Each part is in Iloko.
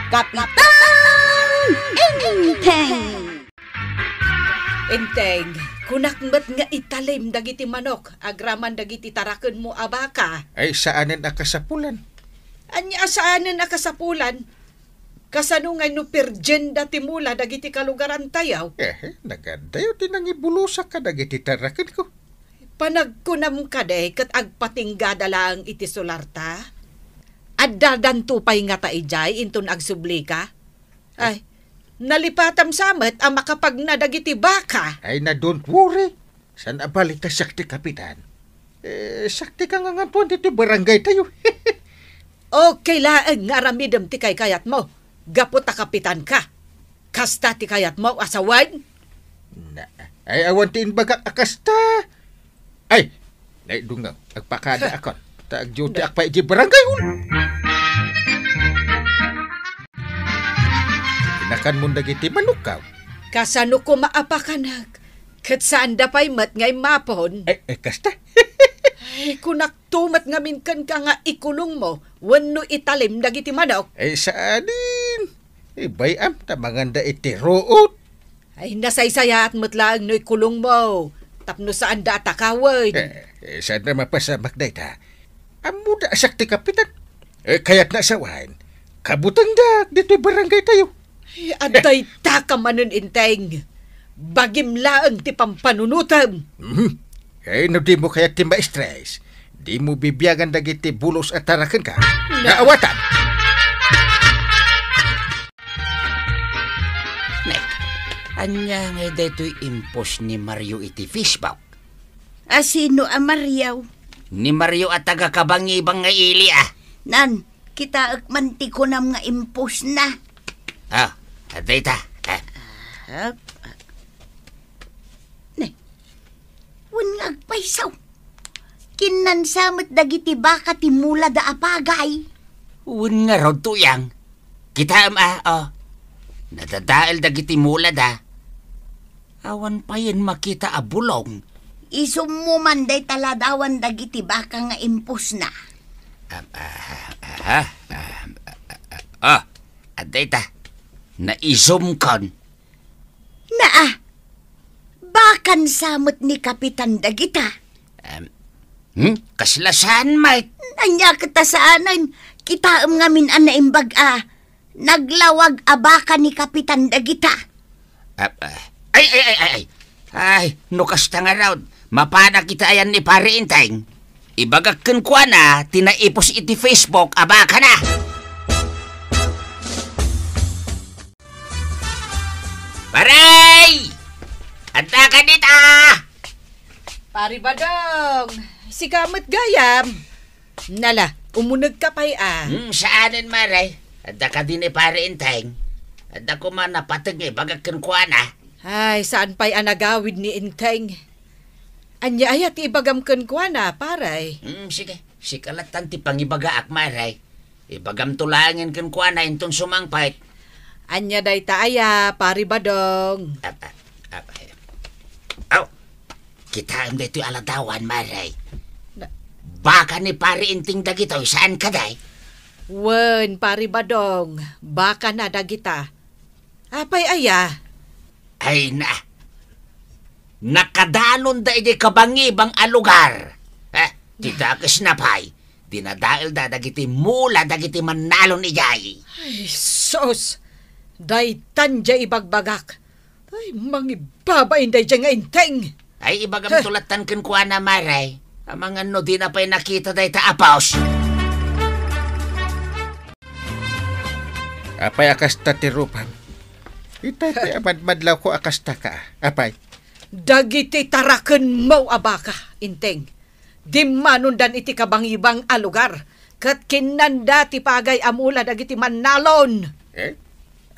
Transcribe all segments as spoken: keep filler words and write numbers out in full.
Kapitan Enteng! Enteng, kunak met nga italim dagiti manok agraman dagiti tarakenmo a baka. Ay, saanen a kasapulan. Ania a saanen a kasapulan? Kasano ngay no pirgenda ti mula dagiti kalugarantayo? Eh, nagaddayo ti nangibulosak kadagiti tarakenko. Panagkunam kadi ket agpatinggada laeng iti sularta? Addadanto pay ngata idiay inton agsublika? Ay, nalipatam sa met a makapagna dagiti baka. Ay na, don't worry. Saan a bali ta siak ti kapitan? Eh, siak ti kangangantuan ditoy barangay tayo. Okay laeng nga aramidem ti kaykayatmo, gapu ta kapitan ka. Kasta ti kayatmo a sawen? Na, ay, awan ti imbagak a kasta. Ay, naidungaw, agpakada akon. Ta agdiutiak pay iti barangay hall. Inakanmon dagiti manokkaw. Kasano koma a pakanak? Ket saanda pay met nga immapon. Ay, ay, kasta. Ay, kunakto met ngamin kenka nga ikulongmo wenno italim dagiti manok. Ay, saanen. Ibay-am ta manganda iti ruot. Ay, nasaysayaat met laeng no ikulongmo tapno saanda a takawen. Eh, eh, saanna mapasamak dayta? Ammoda a siak ti kapitan. Eh, kayatna a sawen, kabutengdak ditoy barangay tayo. Ay, adda dayta ka manen, Enteng. Bagim laeng ti pampanunotem. Mhm. Eh, no dimo kayat ti ma-stress, dimo bibiangan dagiti bulos a tarakenka. Na- Nga awatam. Nek, ania ngay daytoy impos ni Mario iti Facebook? A sino a Mario? Ni Mario a taga Kabangibang nga ili, a. Nan, kitaek man ti kunam nga impos na. Ah, adda ita. Ah. Ah, ne, wen nga agpayso. Kinnansa met dagiti baka ti mulada a pagay. Wen ngarud, Tuyang. Kitaem, a, o. Nadadael dagiti mulada. Awan payen makita a bulong. Isummo man dayta ladawan dagiti baka nga impusna. Ah, ah, ah, ah, ah, ah, ah, ah. Adda ita. Naisumkon. Naa, bakansa met ni Kapitan dagita. Em, hmm? Kasla saan met? Ania ket a saanen? Kitaem ngamin a naimbag a naglawag a baka ni Kapitan dagita. Ah, ah. Ay, ay, ay, ay, ay. Ay, no kasta ngarud, mapanak iti ayan ni Pare Enteng. Ibagak kenkuana ti naipos iti Facebook a bakana. Pare! Adda ka dita? Pare Badong, sika met gayam. Nala, umuneg ka pay a. Hmm, saanen, Mare. Adda kadi ni Pare Enteng? Adda koma napateg nga ibagak kenkuana. Ay, saan pay a nagawid ni Enteng? Ania aya ti ibagam kenkuana, pare? Hmm, sige. Sika lattan ti pangibagaak, Mare. Ibagamto laengen kenkuana inton sumangpet. Ania dayta aya, Pare Badong? Ap-, ap-, ap-, aw, kitaem daytoy a ladawan, Mare. Na- Baka ni Pare Enteng dagitoy, saan kadi? Wen, Pare Badong, bakana dagita. Apay aya? Ay na, nakadanonda idiay kabangibang a lugar. Eh, ti dakesna pay, dinadaelda dagiti mula dagiti mannalon idiay. Ay, sus! Daytan diay ibagbagak. Ay, mangibabain daydiay nga Enteng. Ay, ibagamto lattan kenkuana, Mare. Amangan no dina pay nakita dayta a post. Apay a kasta ti rupam? Itay pay a madmadlawko a kasta ka, apay? Dagiti tarakenmo a baka, Enteng. Dimmanondan iti kabangibang a lugar, ket kinnanda ti pagay a mula dagiti mannalon. Eh?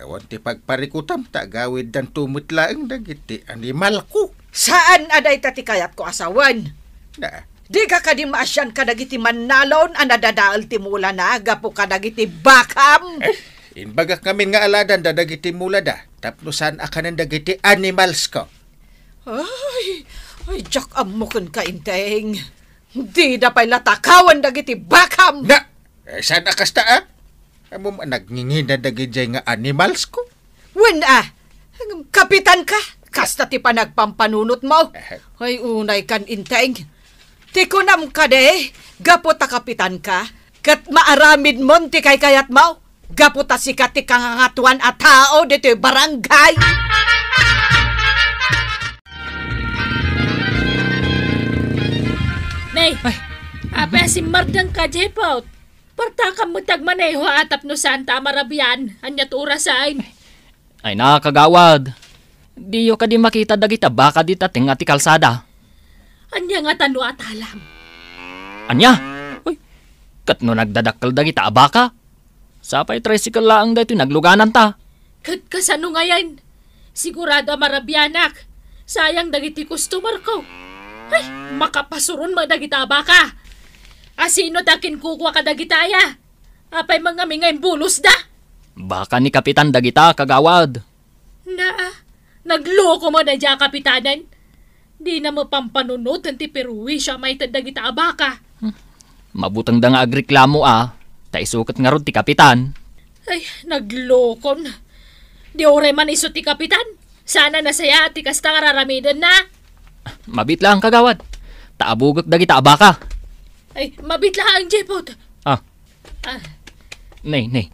Awan ti pagparikutam ta agawiddanto met laeng dagiti animalko. Saan a dayta ti kayatko a sawen. Na. Dika kadi maasian kadagiti mannalon a nadadael ti mulana gapu kadagiti bakam? Eh, imbagak ngamin nga aladanda dagiti mulada tapno saan a kanen dagiti animalsko. Ay, ay, diak ammo kenka, Enteng. Dida pay la takawan dagiti bakam. Na, eh, saan a kasta, a? Ammom a nagngingina dagidiay nga animals ko? Wen a, kapitan ka, kasta ti panagpampanunotmo. Eh. Ay, unay kan inteng. Ti kunam kadi, gapu ta kapitan ka, ket maaramidmon ti kaykayatmo, gapu ta sika ti kangangatuan a tao ditoy barangay. Nay, ay, apay a simmardengka, Jepot? Partakam met ti agmaneho a tapno saanta a marabian. Ania ti orasen? Ay na, kagawad. Diyo kadi makita dagiti baka dita tengnga ti kalsada? Ania ngata no atalam? Ania? Uy, ket no nagdadakkel dagita a baka? Sapay tricycle laeng daytoy naglugananta. Ket kasano ngayen? Sigurado a marabianak. Sayang dagiti customer ko. Ay, makapasuron met dagita a baka. Asino ti akinkukua kadagitaya? Apay mangngami nga imbulos da? Baka ni Kapitan dagita, kagawad. Na, nagloko met daydiay a kapitanen. Dina met pampanunoten ti perwisio a maited dagita a baka. Hmm. Mabutengda nga agreklamo a, ta isu ket ngarud ti kapitan. Ay, naglokon. Di uray man isu ti kapitan. Saan a nasayaat ti kasta nga raramidenna. Mabiit laeng, kagawad. Ta abugek dagita a baka. Ay, mabiit laeng, Jepot. Ah. Ah. Nay, nay.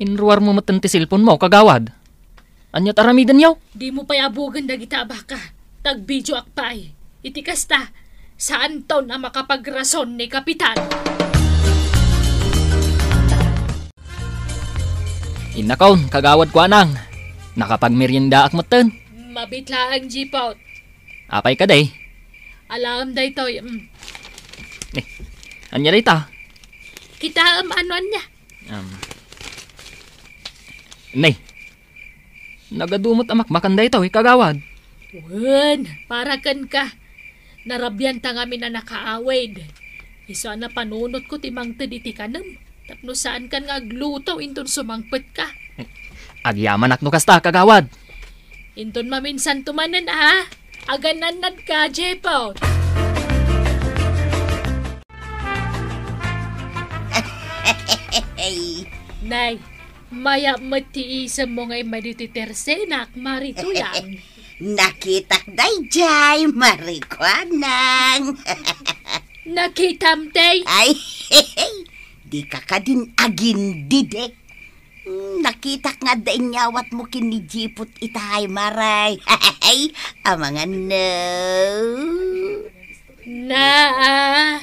Inruarmo met ti cellphone mo, kagawad. Ania ti aramidenyo? Dimo pay abugen dagita a baka. Tagbideoak pay. Iti kasta, saanton a makapagrason ni Kapitan. Innakon, kagawad kuanang. Nakapagmeriendaak metten. Mabiit laeng, Jipot. Apay kadi? Alaem daytoy, mm. Eh, ania dayta? Kitaem, ano ania? Um, nay, nagadu met a makmakan daytoy, kagawad. Wen, para kenka. Narabianta ngamin a nakaawid. Isu a napanunotko ti mangted iti kanem, tapno saankan nga agluto inton sumangpetka. Agyamanak no kasta, kagawad. Inton maminsanto manen a, aganannadka, Jepot. Nay, mayat met ti isemmo nga immay ditoy tersenak, Mari Tuyang. Nakitak daydiay, Mari Kuanang. Nakitam, tay? Ay, dika kadin agindidek. Hmm, nakitak nga adda inyawatmo ken ni Jipot itay, Maray. Amangan no. Naa.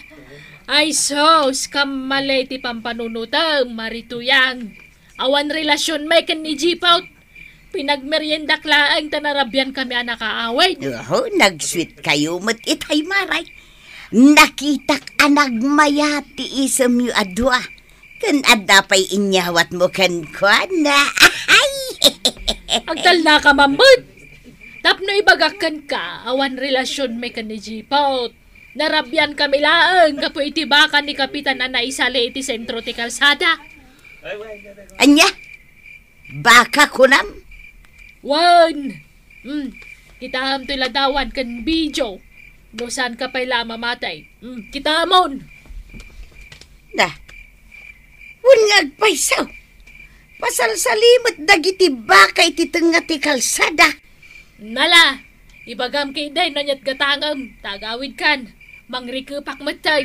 Ay, sus, kammali ti pampanunotem, Mari Tuyang. Awan relasion met ken ni Jipot. Pinagmeriendak laeng ta narabian kami a nakaawid. Oho, nagsuit kayo met itay, Maray. Nakitak a nagmayat ti isemyo a dua. Ken adda pay inyawatmo kenkuana. Ay! Agtalnaka man met. Tapno ibagak kenka, awan relasion met ken ni Jipot. Narabian kami laeng gapu iti baka ni Kapitan a naisali iti sentro ti kalsada. Ania? Baka kunam? Wen. Hmm. Kitaem toy ladawan ken video. No saanka pay la a mamatay. Hmm. Kitaemon. Na. Wen nga agpayso. Pasalsali met dagiti baka iti tengnga ti kalsada. Nala, ibagam ketdi no aniat gatangem, ta agawidkan. Mangrikepak metten.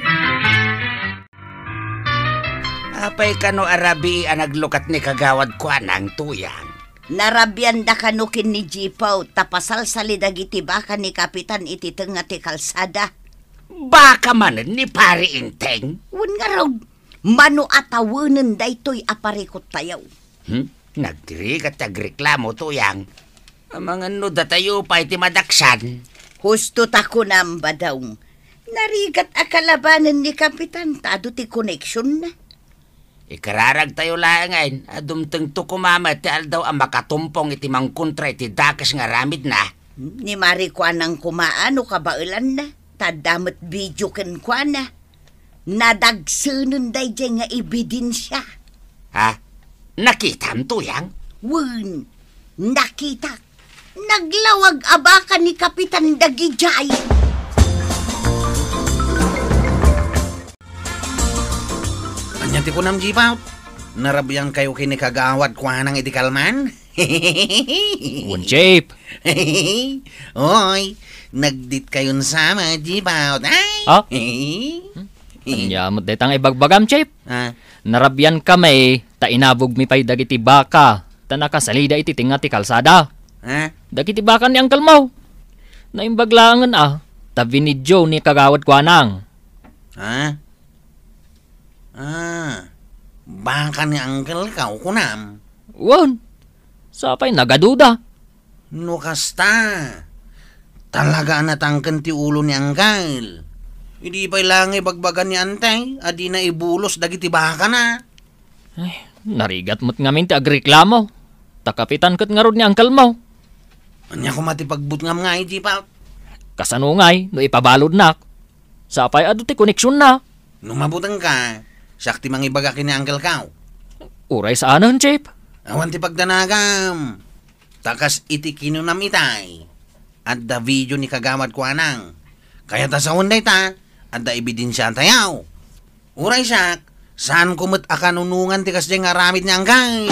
Apay kano a rabii a naglukat ni Kagawad Kuanang, Tuyang? Narabianda kano ken ni Jipaw ta pasalsali dagiti baka ni Kapitan iti tengnga ti kalsada. Baka manen ni Pari Enteng? Wen ngarud, mano a tawenen daytoy a parikut tayo? Hmm? Nagrigat ti agreklamo, Tuyang. Amangan no datayo pay ti madaksan. Husto ta kunam, Badong. Narigat a kalabanen ni Kapitan ta adu ti koneksionna. Ikararagtayo laengen a dumtengto koma met ti aldaw a makatumpong iti mangkontra iti dakes nga aramidna. Ni Mari Kuanang koma no kabaelanna, ta adda met video kenkuana. Nadagsenen daydiay nga ebidensia. Ha? Nakitam, Tuyang? Wen, nakitak. Naglawag a baka ni Kapitan dagidiay. Ania ti kunam, Jipaw? Narabiankayo ken ni Kagawad Kuanang iti kalman? Wen, Chief. Oy, nagditkayon sama, Jipaw. Ay! Ah? Ania met dayta nga ibagbagam, Chief? Ah? Narabiankami ta inabogmi pay dagiti baka ta nakasalida iti tengnga ti kalsada. Ah? Dagiti baka ni Uncle Mau. Naimbag laengen a ta binidio ni Kagawad Kuanang. Ah? Ah, baka ni Uncle Mau, kunam? Wen, sapay nagaduda. No kasta, talaga a natangken ti ulo ni Uncle. Idi pay la nga ibagbaga ni Antay a dina ibulos dagiti bakana. Ay, narigat met ngamin ti agreklamo. Ta kapitan ket ngarud ni Uncle Mau. Ania koma ti pagbutngam nga, Jipaw? Kasano ngay no ipabaludnak? Sapay adu ti koneksionna. No mabutengka, siak ti mangibaga ken ni Uncle Mau. Uray saanen, Chief. Awan ti pagdanagam. Ta kas iti kinunam itay, adda video ni Kagawad Kuanang. Kayat a sawen dayta, adda ebidensiatayo. Uray siak, saanko met a kanunongan ti kasdiay nga aramid ni Uncle.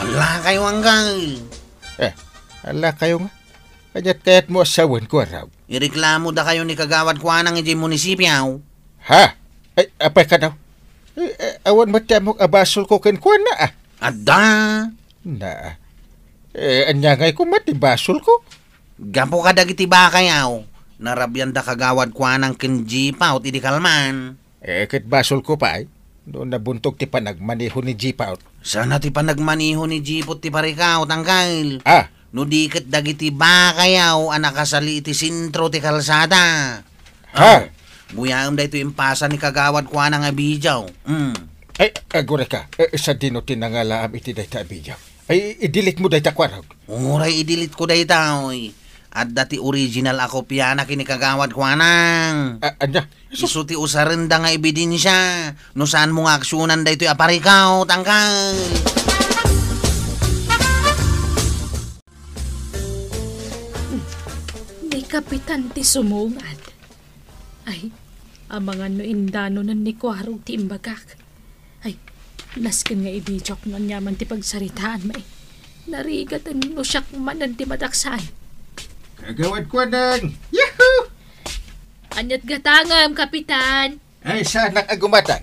Allakayo, Uncle. Eh, allakayo nga? Ania't kayatmo a sawen, Kuarog? Ireklamodakayo ni Kagawad Kuanang idiay munisipio. Ha? Ay, apay kano? Eh, eh, awan met ti ammok a basolko kenkuana, ah. Adda. Na. Eh, ania ngay koma ti basolko? Gapu kadagiti bakayo, narabian da Kagawad Kuanang ken Jipaw ti di kalman. Eh, ket basolko pay no nabuntog ti panagmaneho ni Jipaw. Sana ti panagmaneho ni Jipaw ti parikaw, Uncle. Ah. No di ket dagiti bakayo a nakasali iti sentro ti kalsada. Ha? Ah, buyaem daytoy impasa ni Kagawad Kuanang a video. Mm. Ay, agurayka. Eh, sadino ti nangalaam iti dayta a video? Ay, i-delete mo dayta, Kuarog. Uray, i-delete ko dayta, oy. Adda ti original a kopiana ken ni Kagawad Kuanang. A-, ania? Isu ti usarenda nga ebidensia no saanmo nga aksionan daytoy a parikaw, Uncle. Ni Kapitan ti sumungad. Ay, amangan no indanonen ni Kuarog ti imbagak. Ay, nasken nga ibidiok no aniaman ti pagsaritaanmi. Narigaten no siak manen ti madaksan. Kagawad Kuanang! Yahoo! Ania't gatangem, Kapitan? Ay, saanak a gumatang.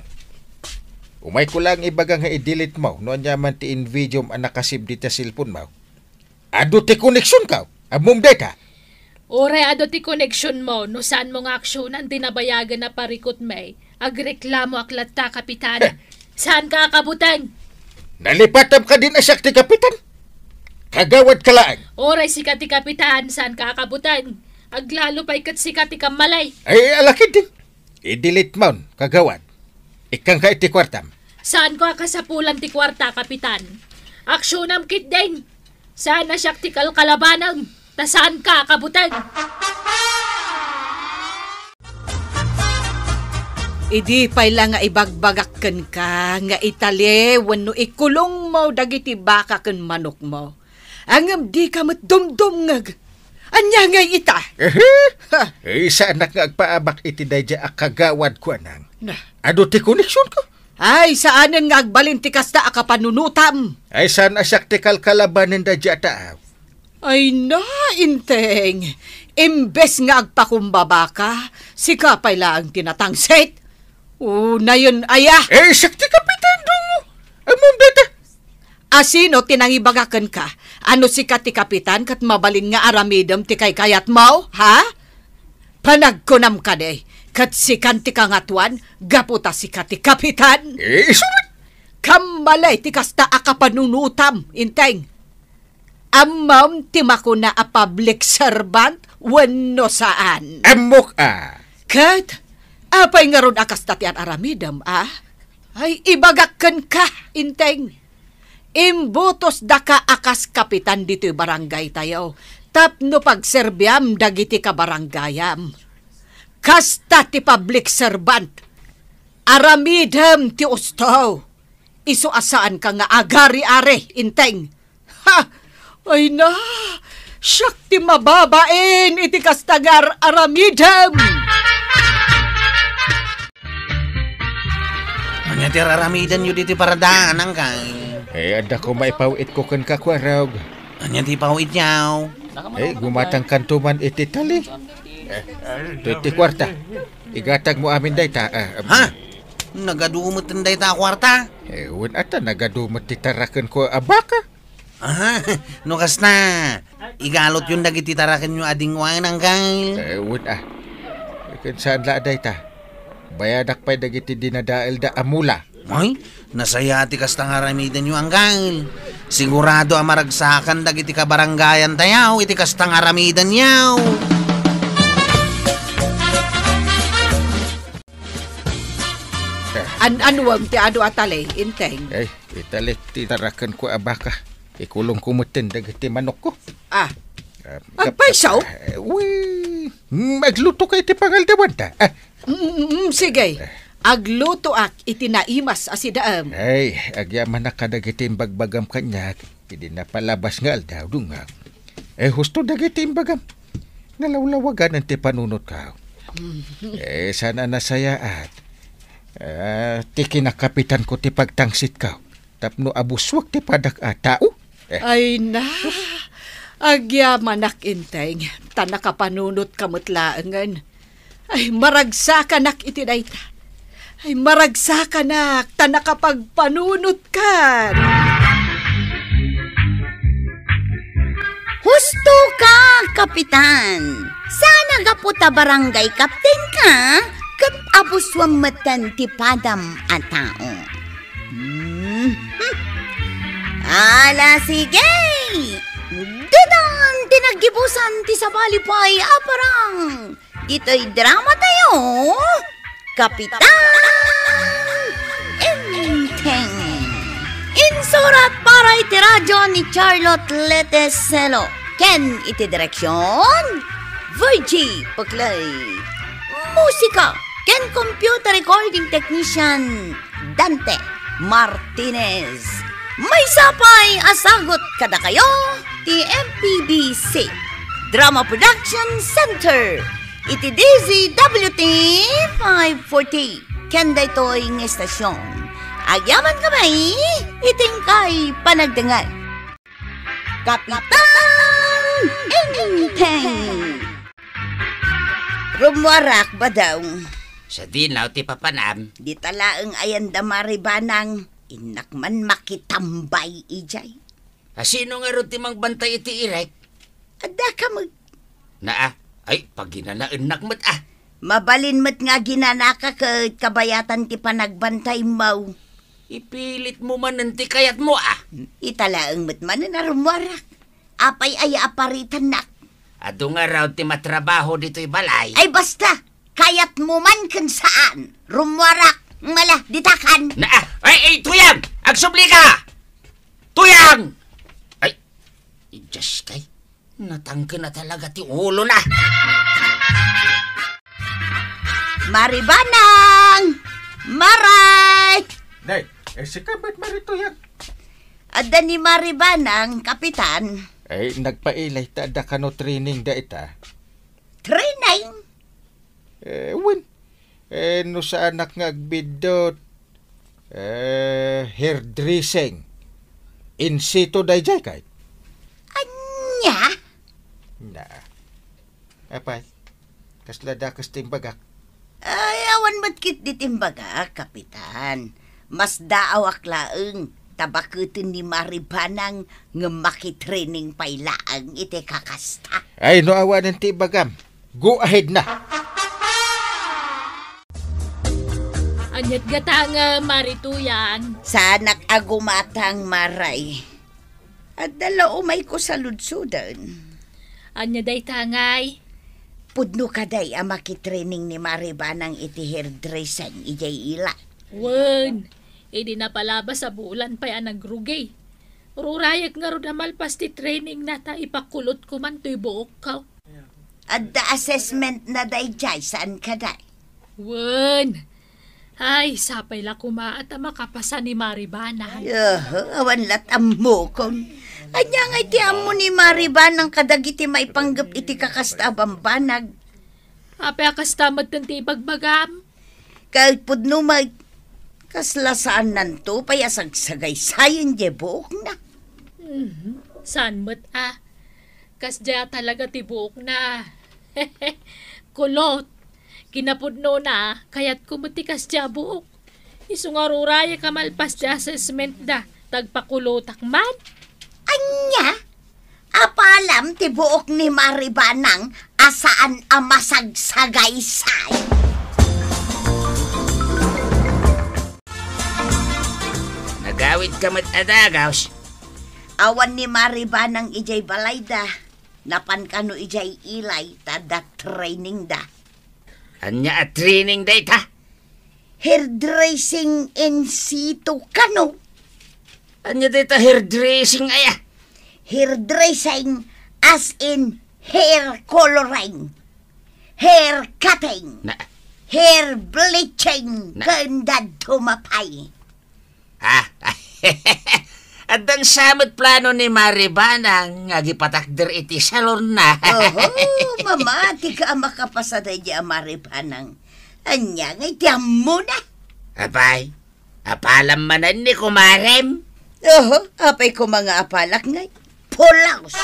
Umayko lang ibaga nga i-delete mo no aniaman ti in-videom a nakasave dita cellphone mo. Adu ti koneksionko. Ammom dayta? Uray adu ti koneksionmo no saanmo nga aksionan ti nabayagen a parikutmi. Agreklamoak latta, Kapitan. Heh. Saanka a kabuteng? Nalipatam kadin a siak ti kapitan? Kagawadka laeng. Uray sika ti kapitan, saanka a kabuteng. Aglalo pay ket sika ti kammalay. Ay, ala ketdin. I-delete mon, kagawad. Ikkanka iti kuartam. Saanko a kasapulan ti kuarta, Kapitan. Aksionam ketdin. Saan a siak ti kalkalabanem, ta saanka a kabuteng. Idi pay la nga ibagbagak kenka nga itali wenno ikulongmo dagiti baka ken manokmo, ngem dika met dumdumngeg. Ania ngay ita? Ehe. Ha. Eh, saanak nga agpaabak iti daydiay a kagawad, kuanang. Na. Adu ti koneksionko? Ay, saanen nga agbalin ti kasta a kapanunotam. Ay, saan a siak ti kalkalabanen daydiay a taaw? Ay na, Inteng. Imbes nga agpakumbaba ka, sika pay laeng ti natangsit. Unayen aya? Eh, siak ti kapitan, dungo. Ammom dayta. Asino ti nangibaga kenka a no sika ti kapitan ket mabalin nga aramidem ti kaykayatmo, ha? Panagkunam kadi, ket sikan ti kangatoan gapu ta sika ti kapitan? Eh, isu met. Kammalay ti kasta a kapanunotam, Inteng. Ammom ti makuna a public servant wenno saan? Ammok a. Ket apay ngarud a kasta ti ar-aramidem, a? Ay, ibagak kenka, Inteng. Imbutosdaka a kas kapitan ditoy barangaytayo tapno pagserbiam dagiti kabarangayam. Kasta ti public servant. Aramidem ti usto. Isu a saanka nga agari-ari, Inteng. Ha! Ay na! Siak ti mababain iti kasta nga ar-aramidem! Ania ti raramidenyo ditoy paradaan, Angkel? Eh, adda ko maipaw-itko kenka, Kuarog. Ania ti paw-ityo? Eh, gumatangkanto man iti tali. Eh, ti, ti kuarta. Igatagmo amin dayta, ah, um, Ha? Nagadu met dayta a kuarta? Eh, wen ata, nagadu met ti tarakenko a baka. Aha, no kasta, igalotyon dagiti tarakenyo a dingwaen, Angkel. Eh, wen, ah. Ken saan la a dayta. Bayadak pay dagiti dinadaelda a mula. Ay, nasaya ti kasta nga aramidenyo, Angkel. Sigurado a maragsakan dagiti kabarangayantayo iti kasta nga aramidenyo. An-anuem ti adu a tali, Inteng? Ay, italik ti tarakenko a baka. Ikulongko metten dagiti manokko. Ah. Ah, agpayso? Ah, wi, mm, agluto ka iti pangaldawanta. Ah. Mm, mm, mm, sige. Eh. Aglutoak iti naimas a sidaem. Ay, agyamanak kadagiti imbagbagam kaniak. Idi napalabas nga aldaw, dunga. Eh, husto dagiti imbagam. Nalawlawaganan ti panunotko. Eh, saan a nasayaat. Ah, ti kinakapitanko ti pagtangsitko. Tapno abuswek ti padak a tao. Eh. Ay na, agyamanak, Inteng, ta nakapanunotka met laengen. Ay, maragsakanak iti dayta. Ay, maragsakanak, ta nakapagpanunotkan. Husto ka, Kapitan. Saan a gapu ta barangay captain ka, ket abuswam metten ti padam a tao. Hmm. Ala, sige! Ditan ti naggibusan ti sabali pay a parang. Ditoy drama tayo, Kapitan Enteng. Insurat para iti radyo ni Charlotte Leteselo. Ken iti direksyon, Virgie Peclay. Musika ken computer recording technician, Dante Martinez. Maysa pay a sagut kadakayo ti M P B C Drama Production Center iti D Z W T five forty. Ken daytoy nga estasyon, agyamankami iti inkay panagdengngeg. Kapitan Enteng. Rummuarak, Badong. Sadino ti papanam? Dita laeng ayan da Maribanang, innak man makitambay idiay. A, sino ngarud ti mangbantay iti irek? Adda ka met. Naa, ay, paginanaennak met, a. Mabalin met nga aginanaka ket kabayatan ti panagbantaymo. Ipilitmo manen ti kayatmo, a. Ita laeng met manen a rummuarak. Apay aya a paritannak? Adu ngarud ti matrabaho ditoy balay. Ay, basta! Kayatmo man ken saan, rummuarak, mala, ditakan. Na, ay, ay, Tuyang! Agsublika! Tuyang! Ay, Diyos kay, natangken na talaga ti ulona. Maribanang! Maray! Nay, eh, sika met Mari Tuyang? Adda ni Maribanang, Kapitan. Ay, nagpailay ta adda kano training dayta. Training? Eh, wen. Eh, no saanak nga agbiddut, eh, hairdressing. In situ daydiay kay? Ania? Na. Apay, kasla dakes ti imbagak? Ay, awan met ketdi ti imbagak, Kapitan. Masdaawak laeng, ta baketen ni Maribanang ngem makitraining pay laeng iti kakasta. Ay, no awanen ti ibagam, go ahead na. Aniat gatang, Mari Tuyang? Saanak a gumatang, Maray. Adda la umayko saludsoden. Ania dayta ngay? Pudno kadi a makitraining ni Maribanang iti hairdressing idiay ila? Wen, idi napalabas a bulan pay a nagrugi. Rurayek ngarud a malpas ti trainingna ta ipakulotko man toy buokko. Adda assessmentna daydiay, saan kadi? Wen. Ay, sapay la koma ta makapasa ni Maribanang. Ay, aha, awan lat ammokon. Ania ngay ti ammo ni Maribanang kadagiti maipanggep iti kakasta a bambanag? Apay a kasta metten ti ibagbagam? Ket pudno met, Kasla saannanto pay a sagsagaysayen diay buokna. Mhm. Saan met a? Kasdiay talaga ti buokna. Kulot. Kinapudnona, kayatko met ti kasdiay a buok. Isu nga rurayek a malpas ti assessment da, ta agpakulotak man. Ania? Apalam ti buok ni Maribanang a saan a masagsagaysay? Nagawidka met a dagus. Awan ni Maribanang idiay balayda. Napan kano idiay ilay ta adda training da. Ania a training dayta? Hairdressing in situ kano. Ania dayta hairdressing aya? Hairdressing as in hair coloring, hair cutting, Na- hair bleaching, Na- ken dadduma pay. Ah, addan sa met plano ni Maribanang nga agipatakder iti salonna. Oho, mamatika a makapasa daydi a Maribanang. Ania ngay ti ammona? Apay, apalam manen ni kumarem? Oho, apay koma nga apalak ngay? Pulaos!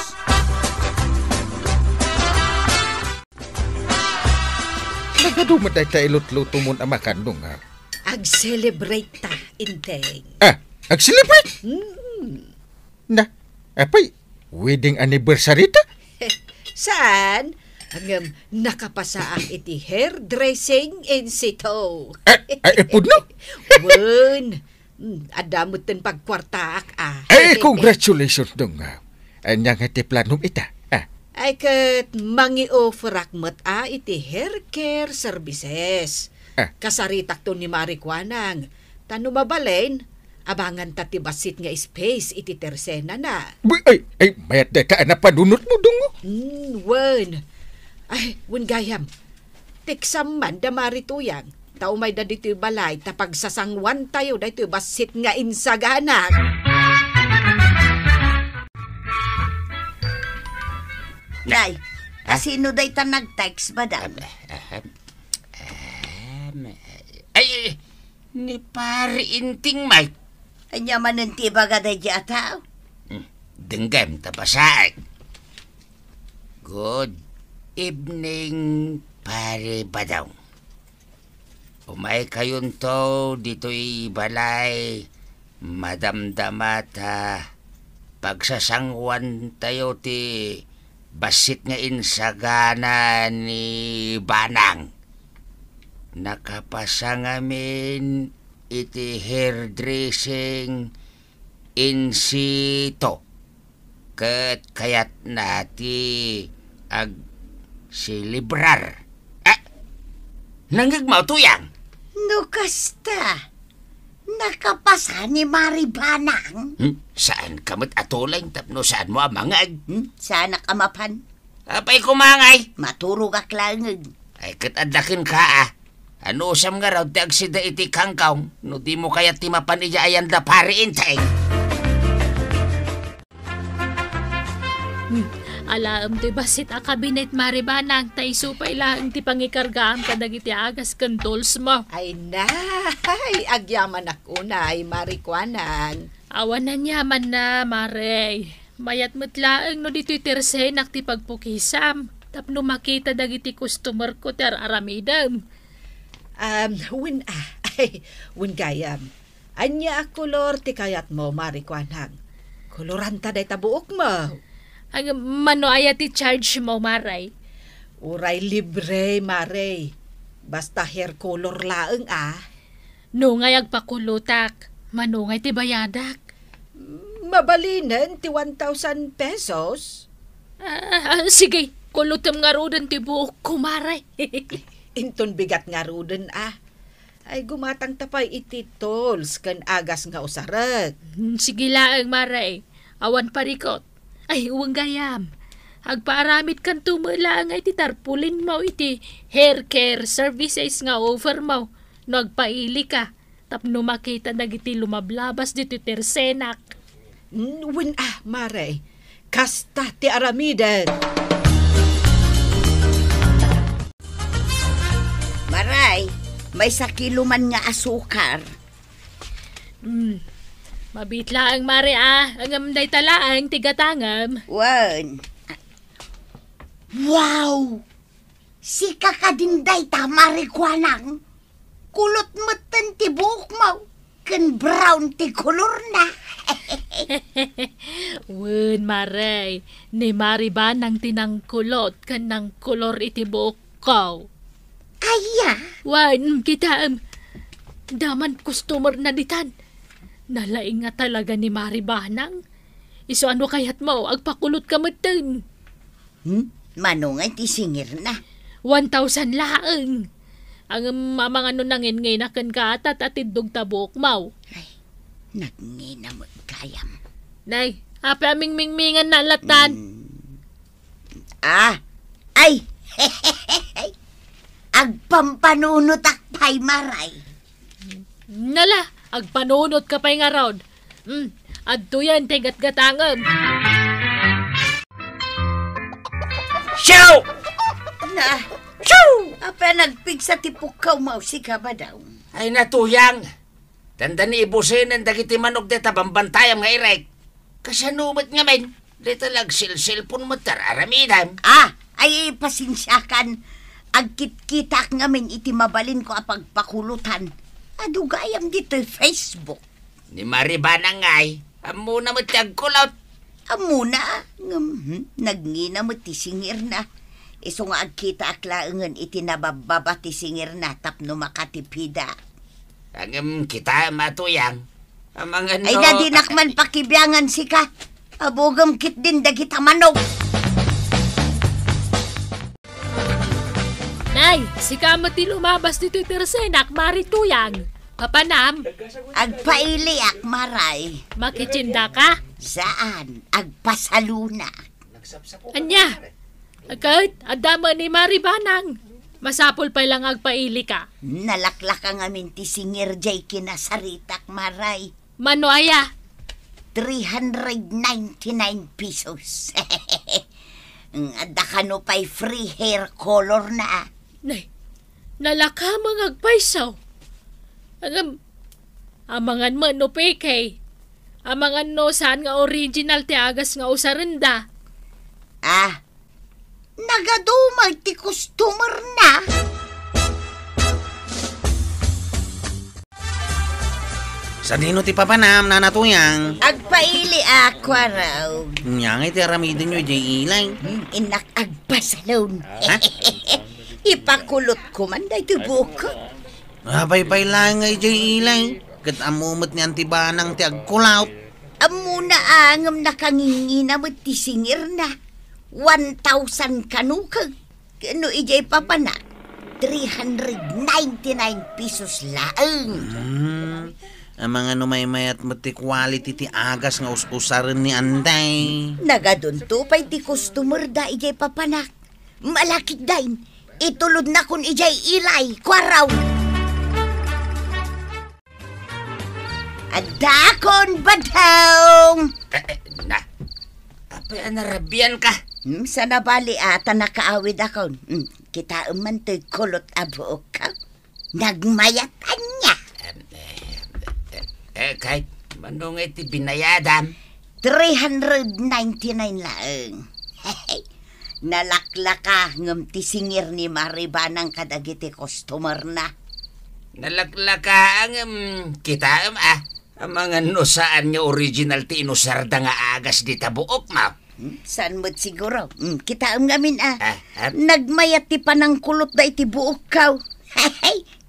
Nagadu met dayta ilutlutomon a makan, Dong, a? Ag-celebrate ta, Enteng. Ah, ag-celebrate? Mm. Na, apay, wedding anniversary ta? Saan? Ngem nakapasaak iti hairdressing in situ. Ah, ah, ipudno? Wen. Hmm, adda metten pagkuartaak, a. Ay, congratulations, Dong, a. Ania nga ti planom ita, a? Ay, ket mangi-offerak met, a, iti hair care services. Ah. Kasaritakto ni Mari Kuanang. Ta no mabalin, abanganta ti bassit nga space iti tersenana. Uy, ay, ay, mayat dayta a napanunotmo, Dong, o. Hmm, wen. Ay, wen gayam. Teksam man da Mari Tuyang, ta umayda ditoy balay ta pagsasanguantayo daytoy bassit nga insagana. Nay, ah? Sino dayta nag-text, madam? Ah, ah, ah, ah, ay, ni Pari Inting, Mike. Ania manen ti ibaga daydi a tao? Hmm, denggem ta basaek. Good evening, Pare Badong. Umaykayonto ditoy balay, madamdama ta pagsasanguantayo ti bassit nga insagana ni Banang. Nakapasa ngamin iti hairdressing in situ, ket kayatna ti agselebrar. Ah, nangngegmo, Tuyang? No kasta, nakapasa ni Mari Banang? Hmm, saanka met a tuleng tapno saanmo a mangngeg, hmm? Saanak a mapan. Apay koma ngay? Maturogak laengen. Ay, ket adda kenka, a. Anusam ngarud ti agsida iti kangkong no dimo kayat ti mapan idiay ayan da Pari Inting? Hmm, alaem toy bassit a kabinet, Mari Banang, ta isu pay laeng ti pangikargaam kadagiti agas ken tools mo. Ay, nay, agyamanak unay, Mari Kuanang. Awan aniamanna, Mare. Mayat met laeng no ditoy tersenak ti pagpukisam tapno makita dagiti customerko ti ar-aramidem. Um, wen, a, ay, wen gayam. Ania a kolor ti kayatmo, Mari Kuanang? Koloranta dayta buokmo. Ay, mano aya ti charge mo, Mare? Uray libre, Mare. Basta hair color laeng, a. No ngay agpakulotak, mano ngay ti bayadak? Mabalinen ti one thousand pesos. Ah, ah, sige, kulotem ngaruden ti buokko, Mare. Inton bigat ngaruden, a. Ay, gumatangta pay iti tools ken agas nga usarek. Hmm, sige laeng, Mare. Awan parikot. Ay, wen gayam. Agpaaramidkanto met laeng iti tarpulinmo iti hair care services nga offermo no agpailika tapno makita dagiti lumablabas ditoy tersenak. Mm, wen a, Mare. Kasta ti aramidek. Mare, maysa kilo man nga asukar. Hmm. Mabiit laeng, Mare, a. Ngem dayta laeng ti gatangem. Wen. Wow! Sika kadin dayta, Mare Kuanang? Kulot metten ti buokmo, ken brown ti kolorna. Wen, Mare, ni Mare Banang ti nangkulot ken nangkolor iti buokko. Aya? Wen, kitaem. Daman customer na ditan. Nalaing nga talaga ni Mare Banang. Isu ano kayatmo, agpakulot ka metten. Hmm? Mano nga iti singirna? One thousand laeng. Ngem amangan no nangingina kenka, ta atiddog ta buokmo. Ay, nangina met gayam. Nay, apay a mingmingmingan na latan? Hmm. Ah, ay! Agpampanunotak pay, Mare. Nala, agpanunot ka pay ngarud. Hmm, adtoyen ti gatgatangem. Siaw! Na, siaw! Apay a nagpigsa ti pukkawmo, sika, Badaw? Ay, Natuyang! Dandani ibusenen dagiti manok dita bambantayam nga irek. Kasano met ngamin? Dita la agselselpon met ti ar-aramidem. Ah, ay, pasensiakan. Agkitkitaak ngamin iti mabalinko a pagpakulutan. Adu gayam ditoy Facebook. Ni Mare Banang ngay, ammona met ti agkulot. Ammona, ngem, hmm, nagngina met ti singirna. Isu nga agkitaak laengen iti nababbaba ti singirna tapno makatipida. Ngem kitaem, Natuyang. Amangan no... Ay, dinak man pakibiangan sika. Abugem ketdin dagita manok. Nay, sika met ti lumabas ditoy tersenak, Mare Tuyang. Papanam? Agpailiak, Mare. Makitiendaka? Saan, agpasalunak. Ania? Ket adda met ni Mare Banang. Masapul pay la nga agpailika. Nalaklaka ngamin ti singir diay kinasaritak, Mare. Mano aya? Three hundred ninety-nine pesos. Adda kano pay free hair color na, ah. Nay, nalaka met nga agpayso. Ngem, amangan met no peke. Amangan no saan nga original ti agas nga usarenda. Ah, nagadu met ti customer na. Sadino ti papanam, Nana Tuyang? Agpailiak, Kuarog. Ania ngay ti aramidenyo idiay ilay? Hmm, innak agpasalon. Ha? Ipakulotko man daytoy buokko. Apay pay laeng nga idiay ilay, ket ammo met ni Anti Banang ti agkulot. Ammona, a, ngem nakangingina met ti singirna. One thousand kano ket, no idiay papanak, three hundred ninety-nine pesos laeng. Hmm. Amangan no maymayat met ti quality ti agas nga us-usaren ni Anti. Nagadunto pay ti customer da idiay papanak. Malakitdin, itulodnakon idiay ilay, Kuarog. Addaakon, Badong! Eh, eh, na, apay a narabianka? Hmm, saan a bali, a, ta nakaawidakon. Hmm, kitaem man toy kulot a buokko. Nagmayat ania? Em, eh, eh, eh, kay, mano nga iti binayadam? Three hundred ninety-nine laeng. Nalaklaka ngem ti singir ni Mare Banang kadagiti customer na. Nalaklaka ngem kitaem, ah. Amangan no saan nga original ti inusarda nga agas dita buokmo. Hmm, saan met siguro? Hmm, kitaem ngamin, ah. Ah, ah. Nagmayat ti panangkulotda iti buokko.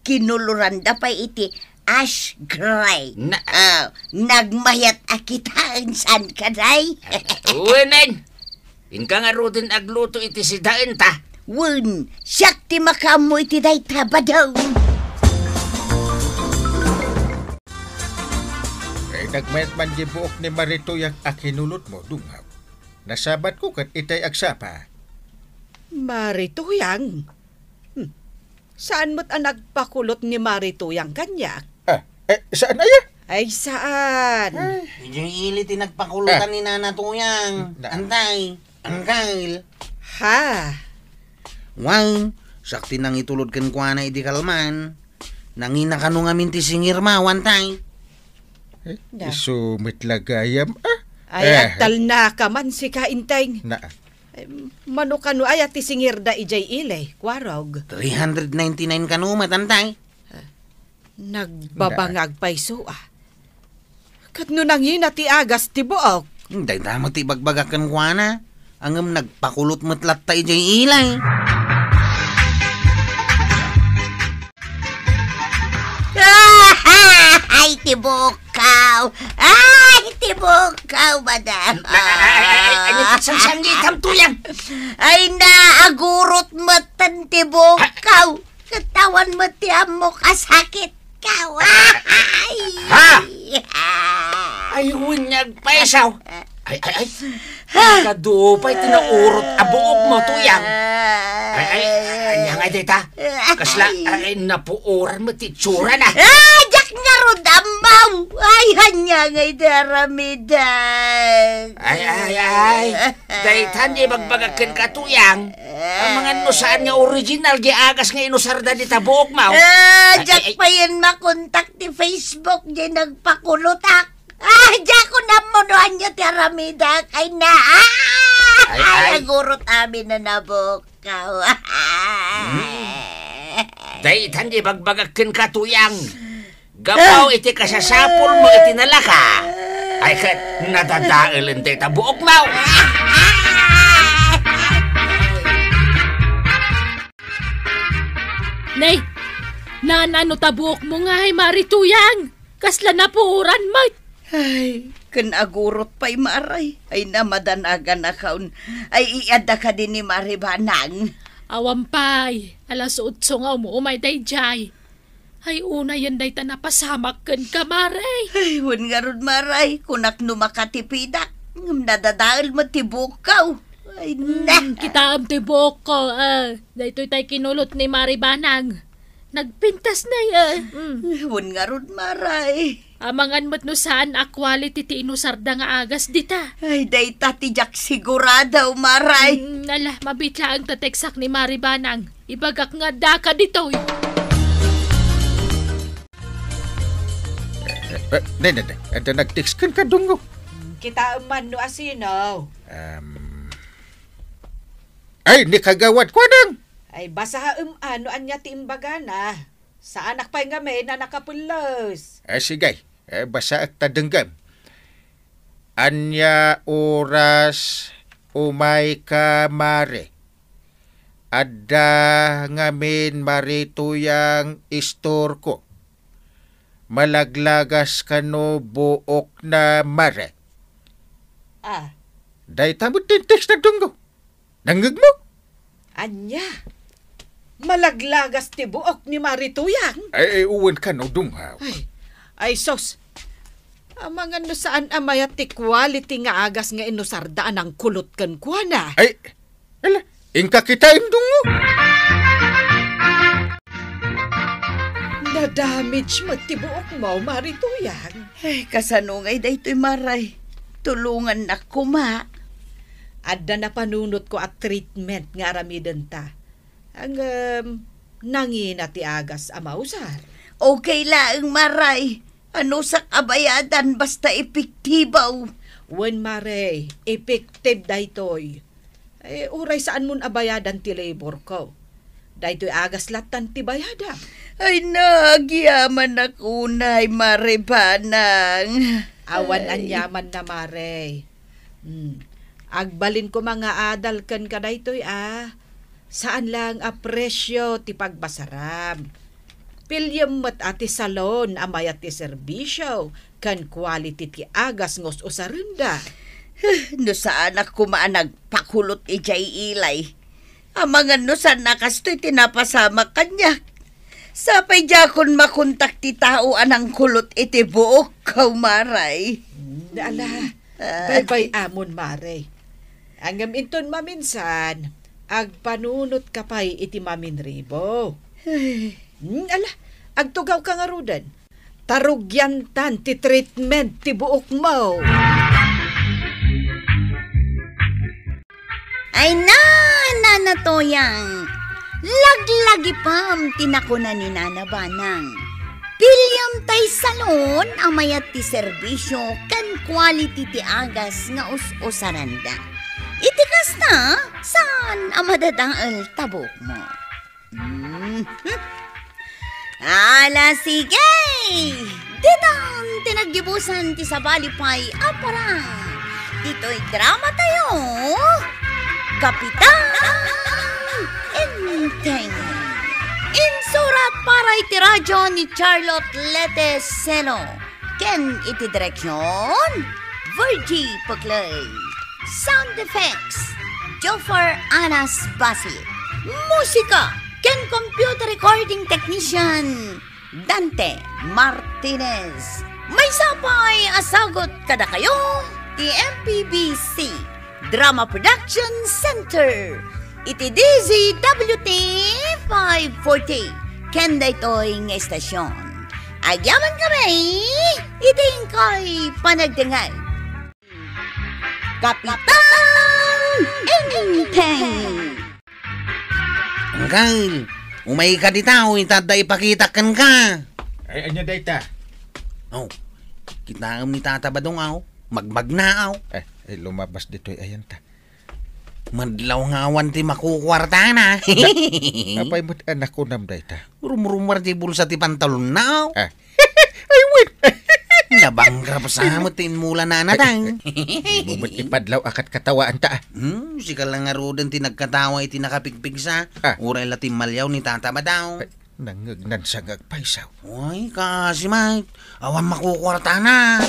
Kinoloranda pay iti ash gray. Na- Ah, nagmayat a kitaen, saan kadi? Wenen, inka ngaruden agluto iti sidaenta. Wen, siak ti makaammo iti dayta, Badong. Eh, nagmayat man di buok ni Mare Tuyang a kinulotmo, Dungaw. Nasabatko ket itay agsapa. Mare Tuyang? Hmm. Saan met a nagpakulot ni Mare Tuyang kaniak? Ah, eh, saan aya? Ay, saan? Ay. Idiay ili ti nagpakulotan Ah. ni Nana Tuyang. Na- Antay, angkel. Ha? Wen, siak ti nangitulod kenkuana idi kalman. Nangina kano ngamin ti singirmo, Antay. Eh, Da. Isu met la gayam, ah. Ay, Eh. agtalnaka man sika, Inteng. Na. Em, mano kano aya ti singirda idiay ili, Kuarog? Three hundred ninety-nine kano met, Inteng. Nagbabangag pay isu, ah. Ket no nangina ti agas ti buok? Dayta met ti ibagbagak kenkuana. Ngem nagpakulot met latta idiay ili. Ay, ti buokko! Ay, ti buokko, madam! Ay, ay, ay, ay, ay, sangsangitam, Tuyang! Ay, naagurot met ti buokko! Ket awan met ti ammok a sakit. Kaway! Ha? Ay, wen nga agpaisaw. Ay, ay, ay. Kadu pay ti naurot a buokmo, Tuyang. Ay, ay, ania nga dayta? Kasla, ay, napuoran met ti itsura na. Ah, diak ngarud ammaw. Ay, ania nga idi aramidek. Ay, ay, ay. Daytan di ibagbagak kenka, Tuyang. Amangan no saan nga original di agas nga inusarda dita buokmo. Ah, Ay, diak ay, ay. payen makontak ti Facebook di nagpakulotak. Ah, diak ammo no ania ti aramidak. Ay na. Ah! Ay, Ay, ay. agurot amin na nabukaw. Hmm. Daytan di ibagbagak kenka, Tuyang. Gapu iti kasasapulmo iti nalaka, ay ket nadadaelen dayta buokmo. Nay, naan-ano ta buokmo ngay, Mari Tuyang? Kasla napuoran met. Ay, ken agurot pay, Maray. Ay, namadanaganakon. Ay, iadda kadi ni Mari Banang. Awan pay, alas otso nga um-umay daydiay. Ay, unayen dayta napasamak kenka, Mare. Ay, wen ngarud, Mare, kunak no makatipidak. Ngem nadadael met ti buokko. Ay, na. Hmm, kitaem ti buokko, ah. Daytoy tay kinulot ni Mare Banang. Nagpintas na, ah. Hmm. Wen ngarud, Mare. Amangan met no saan a quality ti inusarda nga agas dita. Ay, dayta ti diak sigurado, Mare. Hmm, ala, mabiit laeng ta teksak ni Mare Banang. Ibagak nga addaka ditoy. Eh, eh, ne, ne, ne. Adda nag-text kenka, Dungo. Kitaem man no asino. Um, ay, ni Kagawad Kuadang! Ay, basaem a no ania ti imbagana. Saanak pay ngamin a nakapelles. Eh, sige. Eh, basaek ta denggem. Ania oras umayka, Mare? Adda ngamin Mare Tuyang istorko. Malaglagas kano buokna, Mare. Ah. Dayta met ti text na, Dungo. Nangngegmo? Ania? Malaglagas ti buok ni Mare Tuyang? Ay, ay, wen kano, Dungo. Ay, ay, sus. Amangan no saan a mayat ti quality nga agas nga inusarda a nangkulot kenkuana. Ay, ala, inka kitaem, Dungo. Nadamage met ti buokmo, Mare Tuyang. Ay, kasano ngay daytoy, Maray? Tulongannak koma. Adda napanunotko a treatment nga aramidenta. Ngem, nangina ti agas a mausar. Okay laeng, Maray. Anusak a bayadan basta epektibo. Wen, Maray, effective daytoy. Eh, uray saanmon a bayadan ti laborko. Daytoy agas lattan ti bayadam. Ay, nagyamanak unay, Mare Banang. Awan Ay. Aniaman na, Mare. Hmm. Agbalin koma nga adal kenka daytoy, ah. Saan lang a presyo ti pagbasaram. Piliem met a ti salon a mayat ti serbisyo ken quality ti agas nga us-usarenda. No saanak koma a nagpakulot idiay ilay. Amangan no saan a kastoy ti napasamak kaniak. Sapay diakon makontak ti tao a nangkulot iti buokko, Maray. Hmm, ala, Ah. baybay-amon, Mare. Ngem inton maminsan, agpanunotka pay iti maminribo. Ay. Hmm, ala, agtugawka ngaruden. Ta rugiantan ti treatment ti buokmo. Ay na, Nana Toyang, laglagipem ti nakuna ni Nana Banang. Piliam tay salon a mayat ti serbisio ken quality ti agas nga us-usaranda. Iti kasta, saan a madadael ta buokmo. Mhm. Ala, sige! Ditan ti naggibusan ti sabali pay a parang. Ditoy drama tayo, Kapitan Enteng. Insurat para iti radyo ni Charlotte Lete Seno. Ken iti direksyon, Virgie Puclay. Sound effects, Joffer Anas Basi. Musika ken computer recording technician, Dante Martinez. Maysa pay a sagut kadakayo ti M P B C Drama Production Center iti D Z W T five forty ken daytoy nga estasyon. Agyaman kami iti inkay panagdengngeg. Kapitan Enteng! Anggal, umayka dita, o, ita adda ipakitak kenka. Ay, ania dayta? Oh, kitaem ni Tata Badong, aw. Magmagna, aw. Eh, eh, lumabas ditoy, ayan ta. Madlaw nga awan ti makukuartana. Apay met a nakunam dayta? Rumrumar ti bulsa ti pantalonna, aw. Ah. Ay, wen. Nabangrap sa met ti inmula na natang. Ay, ay, ay. Di mo met ipadlaw a kat katawaanta, ah. Hmm, sika lang ngaruden ti nagkatawa iti nakapigpigsa. Ah. Uray la timmaliaw ni Tata Badong. Ay, nangngegnan sa nga agpaysaw. Uy, kasi, Mike, awan makukuartana.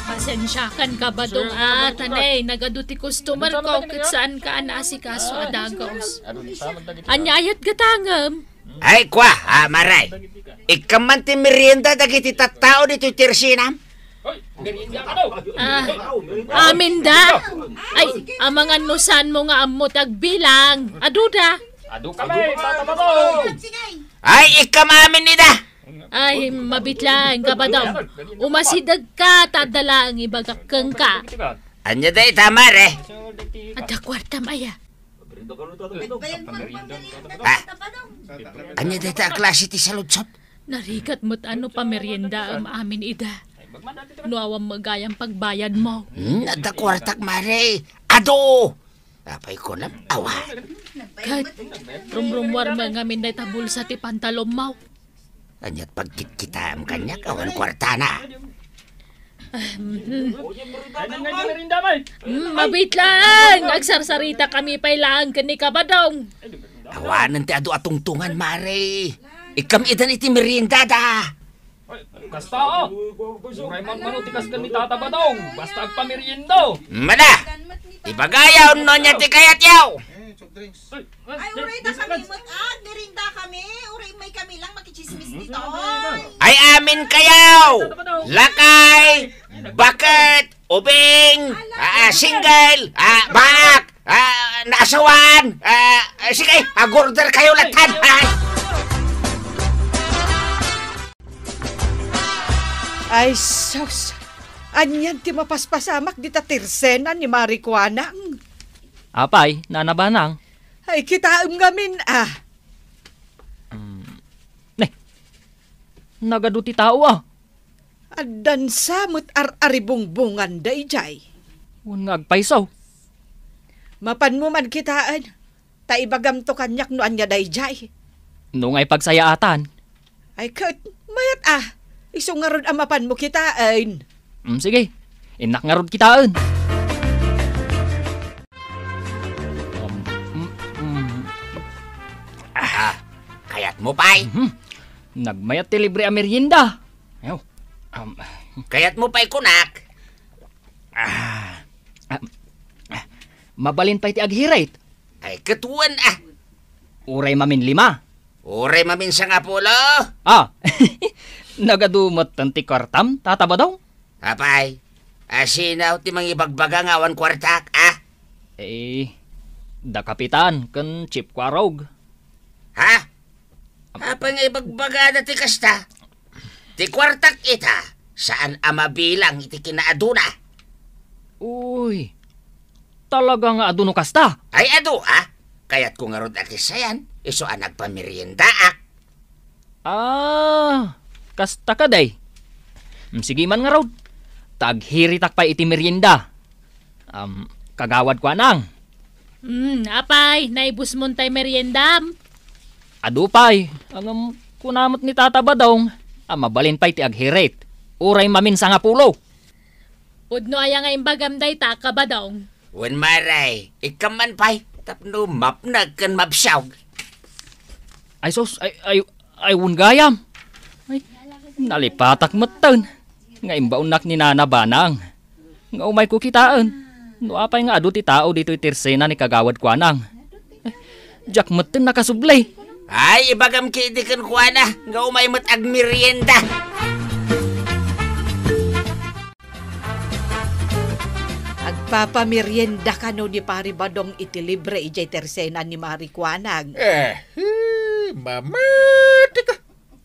Pasensiakan ka, Badong, a, ta ne, nagadu ti customer ko, ket saanka a naasikaso a dagus. Ania aya ti gatangem? Ay, kua, a, Mare. Ikkam man ti merienda dagiti tattao ditoy tersinam? Ah, aminda? Ay, amangan no saanmo nga ammo ti agbilang. Aduda? Adu kami, Tata Badong. Ay, ikkam amin ida. Ay, mabiit laeng ka, Badong. Umasidegka, ta adda laeng ibagak kenka. Ania dayta, Mare? Adda kuartam aya? Ha? Ania dayta a klase ti saludsod? Narigat met a no pameriendaem amin ida. No awan met gayam pagbayadmo. Hmm, adda kuartak, Mare. Adu! Apay kunam, awan. Ket, rumrummuar met ngamin dayta bulsa ti pantalonmo. Ania't pagkitkitaem kaniak, awan kuartana. Mm, mabiit laeng. Agsarsarita kami pay laeng ken ni Kabadong. Awanen ti adu a tungtungan, Mare. Ikkam idan iti meriendada. Kasta, a. Uray man mano ti kas ken ni Tata Badong, basta agpamerienda. Mada, ibagayo no ania ti kayatyo. Ay, uray da kami met, a, agmerienda kami. Uray may kami lang makitsismis ditoy. Ay, amin kayo. Lakay, baket, ubing, a, single, a, baak, a, naasawan, a, sige, ag-order kayo latta. Ay, sus! Anian ti mapaspasamak dita tersena ni Mari Kuanang? Apay, Nana Banang? Ay, kitaem ngamin, a. Mm. Ne, nagadu ti tao, a. Addan sa met ar-aribungbonganda idiay. Wen nga agpayso. Mapanmo man kitaen, ta ibagamto kaniak no ania daydiay. No nga ipagsayaatan. Ay ket, mayat a, isu ngarud a mapanmo kitaen. Mm, sige, innak ngarud kitaen. Um, mm, mm. Ah, kayatmo pay? Mhm. Nagmayat ti libre a merienda. Ayo. Um, kayatmo pay kunak? Ah, ah, ah, mabalin pay ti aghirit. Ay, ket wen, a. Uray mamin lima. Uray mamin sangapulo. A, nagadu metten ti kuartam, Tata Badong? Apay, a, sino ti mangibagbaga nga awan kuartak, a? Eh, da Kapitan ken Chief Kuarog. Ha? Apay nga ibagbagada ti kasta? Ti kuartak ita, saan a mabilang iti kinaaduna. Uy, talaga nga adu no kasta? Ay, adu, a? Kayatko ngarud a ti sayan, isu a nagpameriendaak. Ah, kasta kadi. Mm, sige man ngarud. Ta aghiritak pay iti merienda. Am, Kagawad Kuanang. Hmm, apay, naibusmon tay meriendam? Adu pay, ngem kuna met ni Tata Badong a mabalin pay ti aghirit. Uray mamin sangapulo. Pudno aya nga imbagam dayta, Kabadong? Wen, Mare, ikkan man pay, tapno mapnek ken mabsiaw. Ay sus, ay, ay, ay, wen gayam. Ay, nalipatak metten nga imbaonnak ni Nana Banang nga umayko kitaen no apay nga adu ti tao ditoy tersena ni Kagawad Kuanang. Diak metten nakasubli. Ay, ibagam ketdi kenkuana nga umay met agmerienda. Agpapamerienda kano ni Pari Badong iti libre idiay tersena ni Mari Kuanang. Eh, eh, mamatika.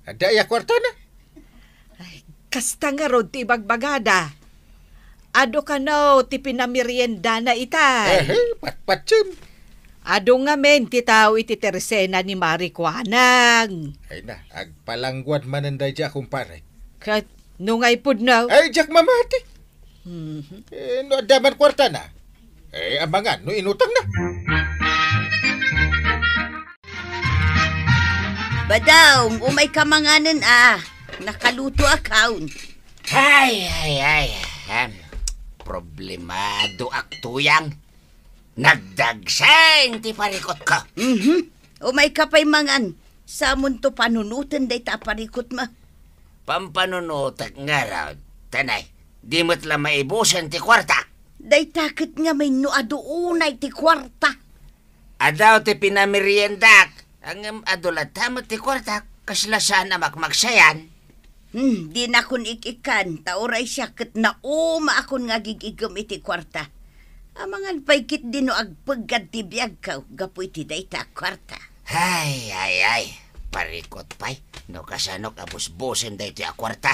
Adda aya kuartana? Ay, kasta ngarud ti ibagbagada. Adu kano ti pinameriendana itay. Eh, eh, patpatsem. Adu ngamin ti tao iti tersena ni Mari Kuanang. Ay na, agpalangguad manen daydi a kumpare. Ket no nga ipudno? Ay, diak mamati. Mhm. Eh, no adda man kuartana? Eh, amangan no inutangna. Badong, umayka manganen a. Nakalutoakon. Ay, ay, ay. Em, problemadoak, tuyang. Nagdagseng ti parikutko. Mhm. Umayka pay mangan. Samonto panunoten dayta a parikutmo. Pampanunotek ngarud, tanay, di met la maibusen ti kuarta. Dayta ket ngamin no adu unay ti kuarta. Adu ti pinameriendak, ngem adu latta met ti kuarta, kasla saan a makmaksayan. Hmm, dinakon ik-ikkan, ta uray siak ket naumaakon nga agig-igem iti kuarta. Amangan pay ketdi no agpeggad ti biagko gapu iti dayta a kuarta. Ay, ay, ay, parikut pay, no kasanok a busbusen daytoy a kuarta.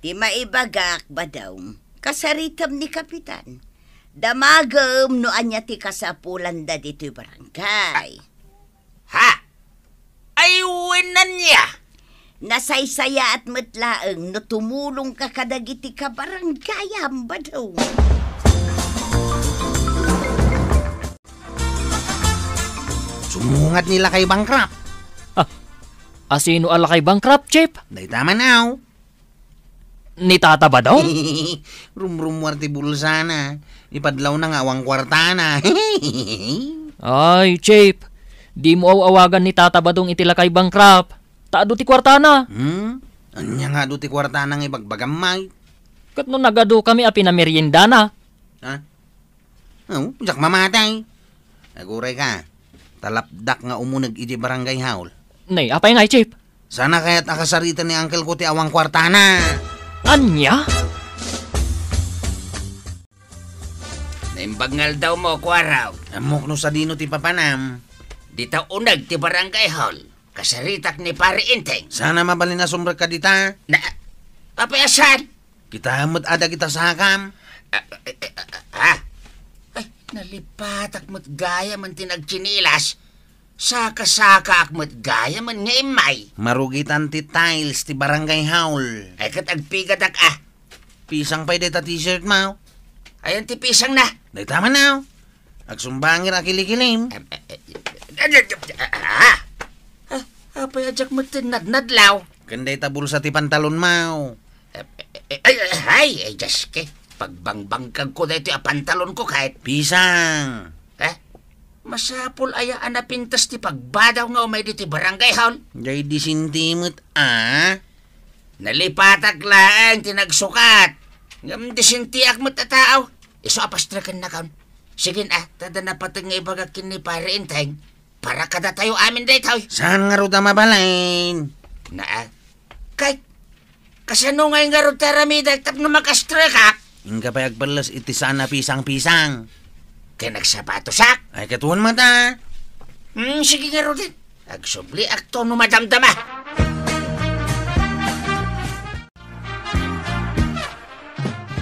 Ti maibagak, Badong, kasaritem ni Kapitan. Damagem no ania ti kasapulanda ditoy barangay. Ha? Ay, wen, ania? Nasaysayaat met laeng no tumulongka kadagiti kabaranggayam, Badong. Sumungad ni Lakay Bankrupt. Ah, asino a Lakay Bankrupt, Chief? Dayta man, aw. Ni Tata Badong? Rumrumuar ti bulsana. Ipadlawna nga awan kuartana. Ay, Chief, dimo aw-awagan ni Tata Badong iti Lakay Bankrupt. Ta adu ti kuartana. Hmm? Ania nga adu ti kuartana nga ibagbagam, Mike? Ket no nagadukami a pinameriendana. Ha? Oh, diak mamati. Agurayka, ta lapdak nga umuneg iti barangay hall. Nay, apay ngay, Chief? Saan a kayat a kasariten ni uncle ko ti awan kuartana? Ania? Naimbag nga aldawmo, Kuarog. Ammok no sadino ti papanam. Dita uneg ti barangay hall. Kasaritak ni Pari Enteng. Saan a mabalin a sumrekka dita? Na, apay a saan? Kitaem met a dagita sakam. Ah, eh, eh, ah, ah. Ay, nalipatak met gayam ti nagtsinilas. Sakasakaak met gayam nga immay. Marugitan ti tiles ti barangay hall. Ay, ket agpigadak, ah. Pisang pay dayta t-shirt mo. Ayan ti pisangna. Dayta man, aw. Agsumbangir a kilikilim. Em, eh, eh, eh, ah, ah, ah. Ah, apay a diak met nadnadlaw? Ken dayta bulsa ti pantalon mo. Eh, eh, eh, ay, ay, ay, ay, Diyos ke. Pagbangbangkagko daytoy a pantalonko ket. Pisang. Eh? Masapul aya a napintas ti pagbadaw nga umay ditoy barangay hall? Jay disente met, ah. Nalipatak laeng ti nagsukat. Ngem disenteak met a tao. Isu a pastreken nakon. Sige, ah, ta adda napateg nga ibagak ken ni Pare Enteng. Para kadatayo amin daytoy. Saan ngarud a mabalin? Naa. Kay, kasano ngay ngarud ti aramidek tapno makastrekak? Inka pay agpelles iti saan a pisang-pisang. Ken agsapatosak? Ay, ket wen met a. Hmm, sige ngaruden. Agsubliakto no madamdama.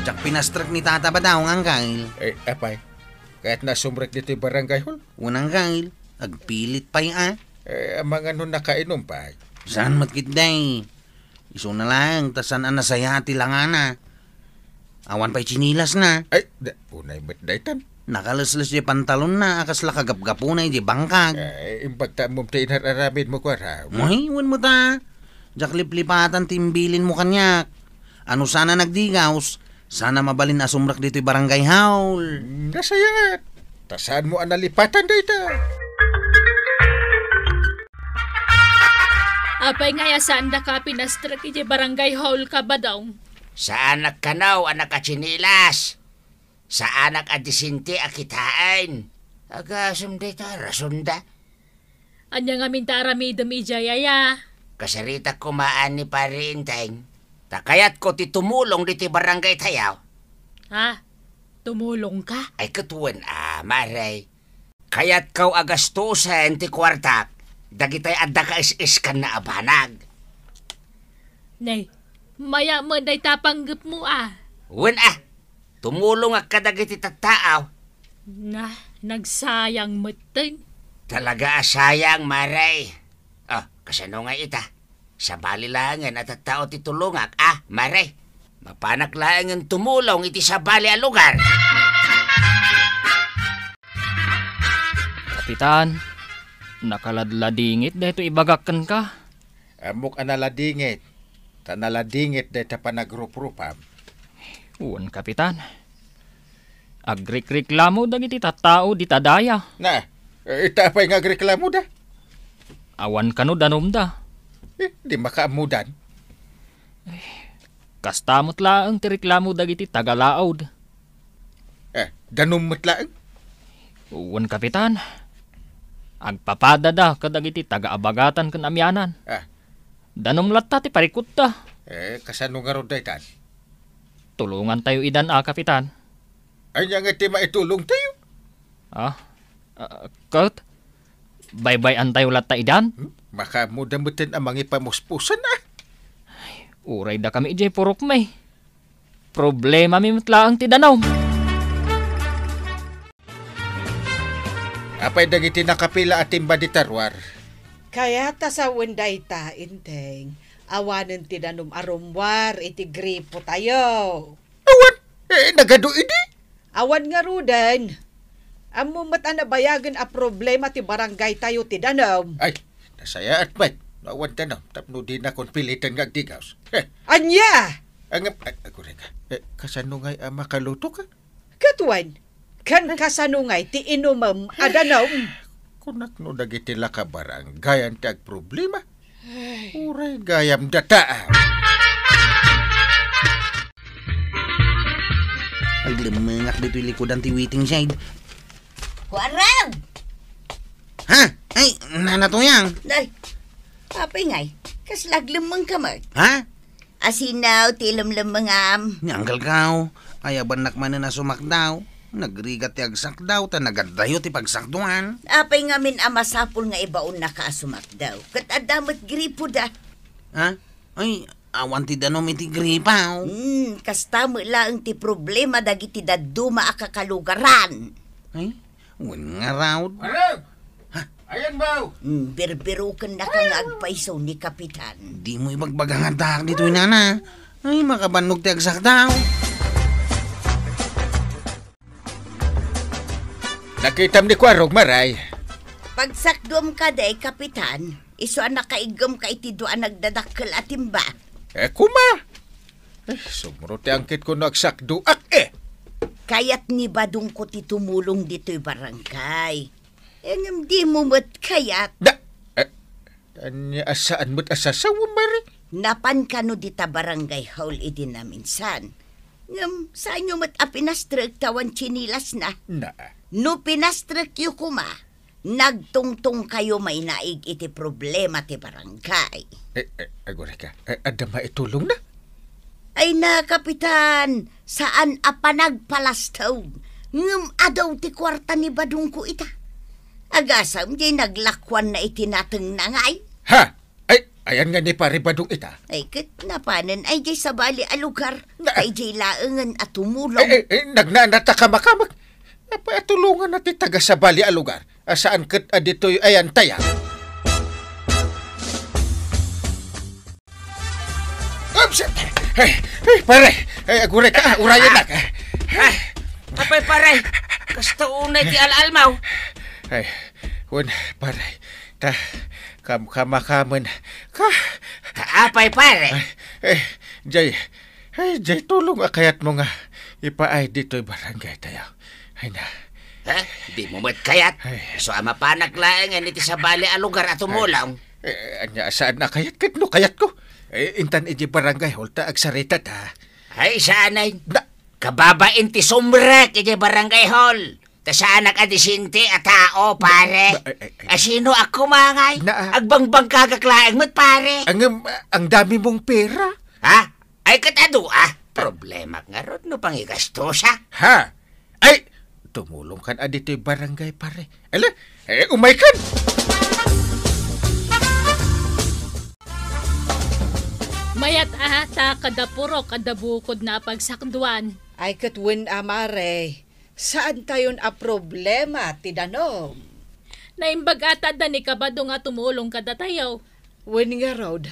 Diak pinastrek ni Tata Badong, Angkel. Eh, apay, kayatna a sumrek ditoy barangay hall? Wen, Angkel. Agpilit pay a. Eh, amangan no nakainom pay. Saan met ketdi? Isuna laeng ta saan a nasayaat ti langana. Awan pay tsinilasna. Ay, da, unay met daytan. Nakalesles diay pantalonna a kasla kagapgapuna idiay bangkag. Eh, imbag ta ammom ti inar-aramidmo, Kuarog. Uy, wen met a. Diak liplipatan ti imbilinmo kaniak. Ano saan a nagdigaws, saan a mabalin a sumrek ditoy barangay hall. Nasayaat. Ta saanmo a nalipatan dayta. Apay ngay a saandaka a pinastrek idiay barangay hall, Kabadong? Saanak kano a nakatsinilas. Saanak a disente a kitaen. Agasem dayta, rasonda. Ania ngamin ti aramidem idiay, aya? Kasaritak koma ni Pari Enteng. Ta kayatko ti tumulong ditoy barangay tayo. Ha? Tumulongka? Ay, ket wen a, Mare. Kayatko a gastosen ti kuartak dagitay adda kaes-eskanna a banag. Nay, maya met dayta panggepmo a. Wen a, tumulongak kadagiti tattao. Na, nagsayang metten. Talaga a sayang, Mare. Ah, kasano ngay ita? Sabali laengen a tattao ti tulongak, a, Mare. Mapanak laengen tumulong iti sabali a lugar. Kapitan, nakaladladingit daytoy ibagak kenka. Ammok a naladingit, ta naladingit dayta panagruprupam. Wen, Kapitan. Agrikreklamo dagiti tattao dita daya. Na, eh, ita apay nga agreklamoda? Awan kano danumda. Eh, di makaammodan. Kasta met laeng ti reklamo dagiti taga-Laod. Eh, danum met laeng? Wen, Kapitan. Agpapadada kadagiti taga-Abagatan ken Amianan. Ah. Danum latta ti parikutta. Eh, kasano ngarud daytan? Tulongantayo idan a, Kapitan. Ania nga ti maitulongtayo? Ah, ah, ket? Baybay-antayo latta idan? Hmm? Makaammoda metten a mangipamuspusan, a. Ay, uray dakami idiay purokmi. Problemami met laeng ti danum. Apay dagiti nakapila a timba dita ruar? Kayat a sawen dayta, Enteng. Awanen ti danum a rummuar iti gripotayo. Awan, eh, nagadu idi? Awan ngaruden. Ammom met a nabayagen a problema ti barangaytayo ti danum. Ay, nasayaat met no awan danum tapno dinakon piliten nga agdigaws. Eh. Ania? Angem, ay, aguray ka. Eh, kasano ngay a makaluto ka? Ket wen, ken kasano ngay ti inumem a danum? Kunak no dagiti lakabarangayan ti agproblema. Ay. Uray gayam data. Aglemmengak ditoy likudan ti waiting shed. Kuarog! Ha? Ay, Nana Tuyang. Day, apay ngay, kasla aglemmengka met? Ha? Asino ti lemlemmengam? Ni Uncle Kao, ayabannak manen a sumakdaw. Nagrigat ti agsakdaw, ta nagaddayo ti pagsakduan. Apay ngamin a masapul nga ibaonnaka a sumakdaw? Ket adda met gripoda. Ha? Ay, awan ti danum iti gripo. Hmm, kasta met laeng ti problema dagiti dadduma a kakalugaran. Ay, wen ngarud. Arem! Ha? Ayan, baw! Hmm, birbirukennaka nga agpayso ni Kapitan. Dimo ibagbaga nga addaak ditoy, Nana. Ay, makabannog ti agsakdaw. Nakitam ni Kuarog, Maray. Pagsakduam kadi, Kapitan, isu a nakaiggem ka iti dua a nagdadakkel a timba. Eh, kuma! Eh, sumro ti angkitko no agsakduak, eh! Kayat ni Badongko ti tumulong ditoy barangay. Eh, ngem dimo met kayat. Da, eh, Ania a saan met a sasawen, Mare? Napan kano dita barangay hall idi naminsan. Ngem, saanyo met a pinastrek ta awan tsinilasna? Na. No pinastrekyo koma, nagtungtongkayo mainaig iti problema ti barangay. Eh, eh, aguray ka. Eh, adda maitulongna? Ay na, Kapitan, saan a panagpalastog. Ngem adu ti kuarta ni Badongko ita. Agasem diay naglakuanna iti natengna ngay. Ha? Ay, ayan nga ni Pare Badong ita. Ay, ket napanen ay diay sabali a lugar. Na- Ay, diay laengen a tumulong. Ay, ay, ay, nagnanata kamakamak. Apay a tulonganna ti taga sabali a lugar? a saan ket a ditoy ayantayaw. Oops! Ay, ay, pare! Ay, aguray ka, urayen nak. Ah, apay, pare, kasta unay ti al-almaw. Ay, wen, pare, ta, kam-, kamakamen ka. Apay, pare? Ay, eh, jay, ay, jay tulong a kayatmo nga ipaay ditoy barangay tayo. Ay na. Ha? Dimo met kayat? Ay. So, a mapanak laeng iti sabali a lugar a tumulong. Eh, ania, saan a kayat ket no kayatko? Eh, intan iti barangay hall ta agsarita ta. Ay, saan ay? Na- Kababain ti sumrek iti barangay hall. Ta saanak a disente a tao, pare. Ba-, ay, ay, ay. Asino a kumangay? Na, ah. Agbangbangkagak laeng met, pare. Ang, um, ang dami mong pera. Ha? Ay, ket adu, ah. Problemak ngarud no pangigastosa. Ha? Ay, tumulong kan a ditoy barangay, pare. Ala, eh, umay kan. Mayat a ta kada purok kada bukod na pagsakduan. Ay, ket wen a, mare. Saan tayon a problema ti danum. Naimbag a ta adda ni Kabadong a tumulong kadatayo. Wen ngarud,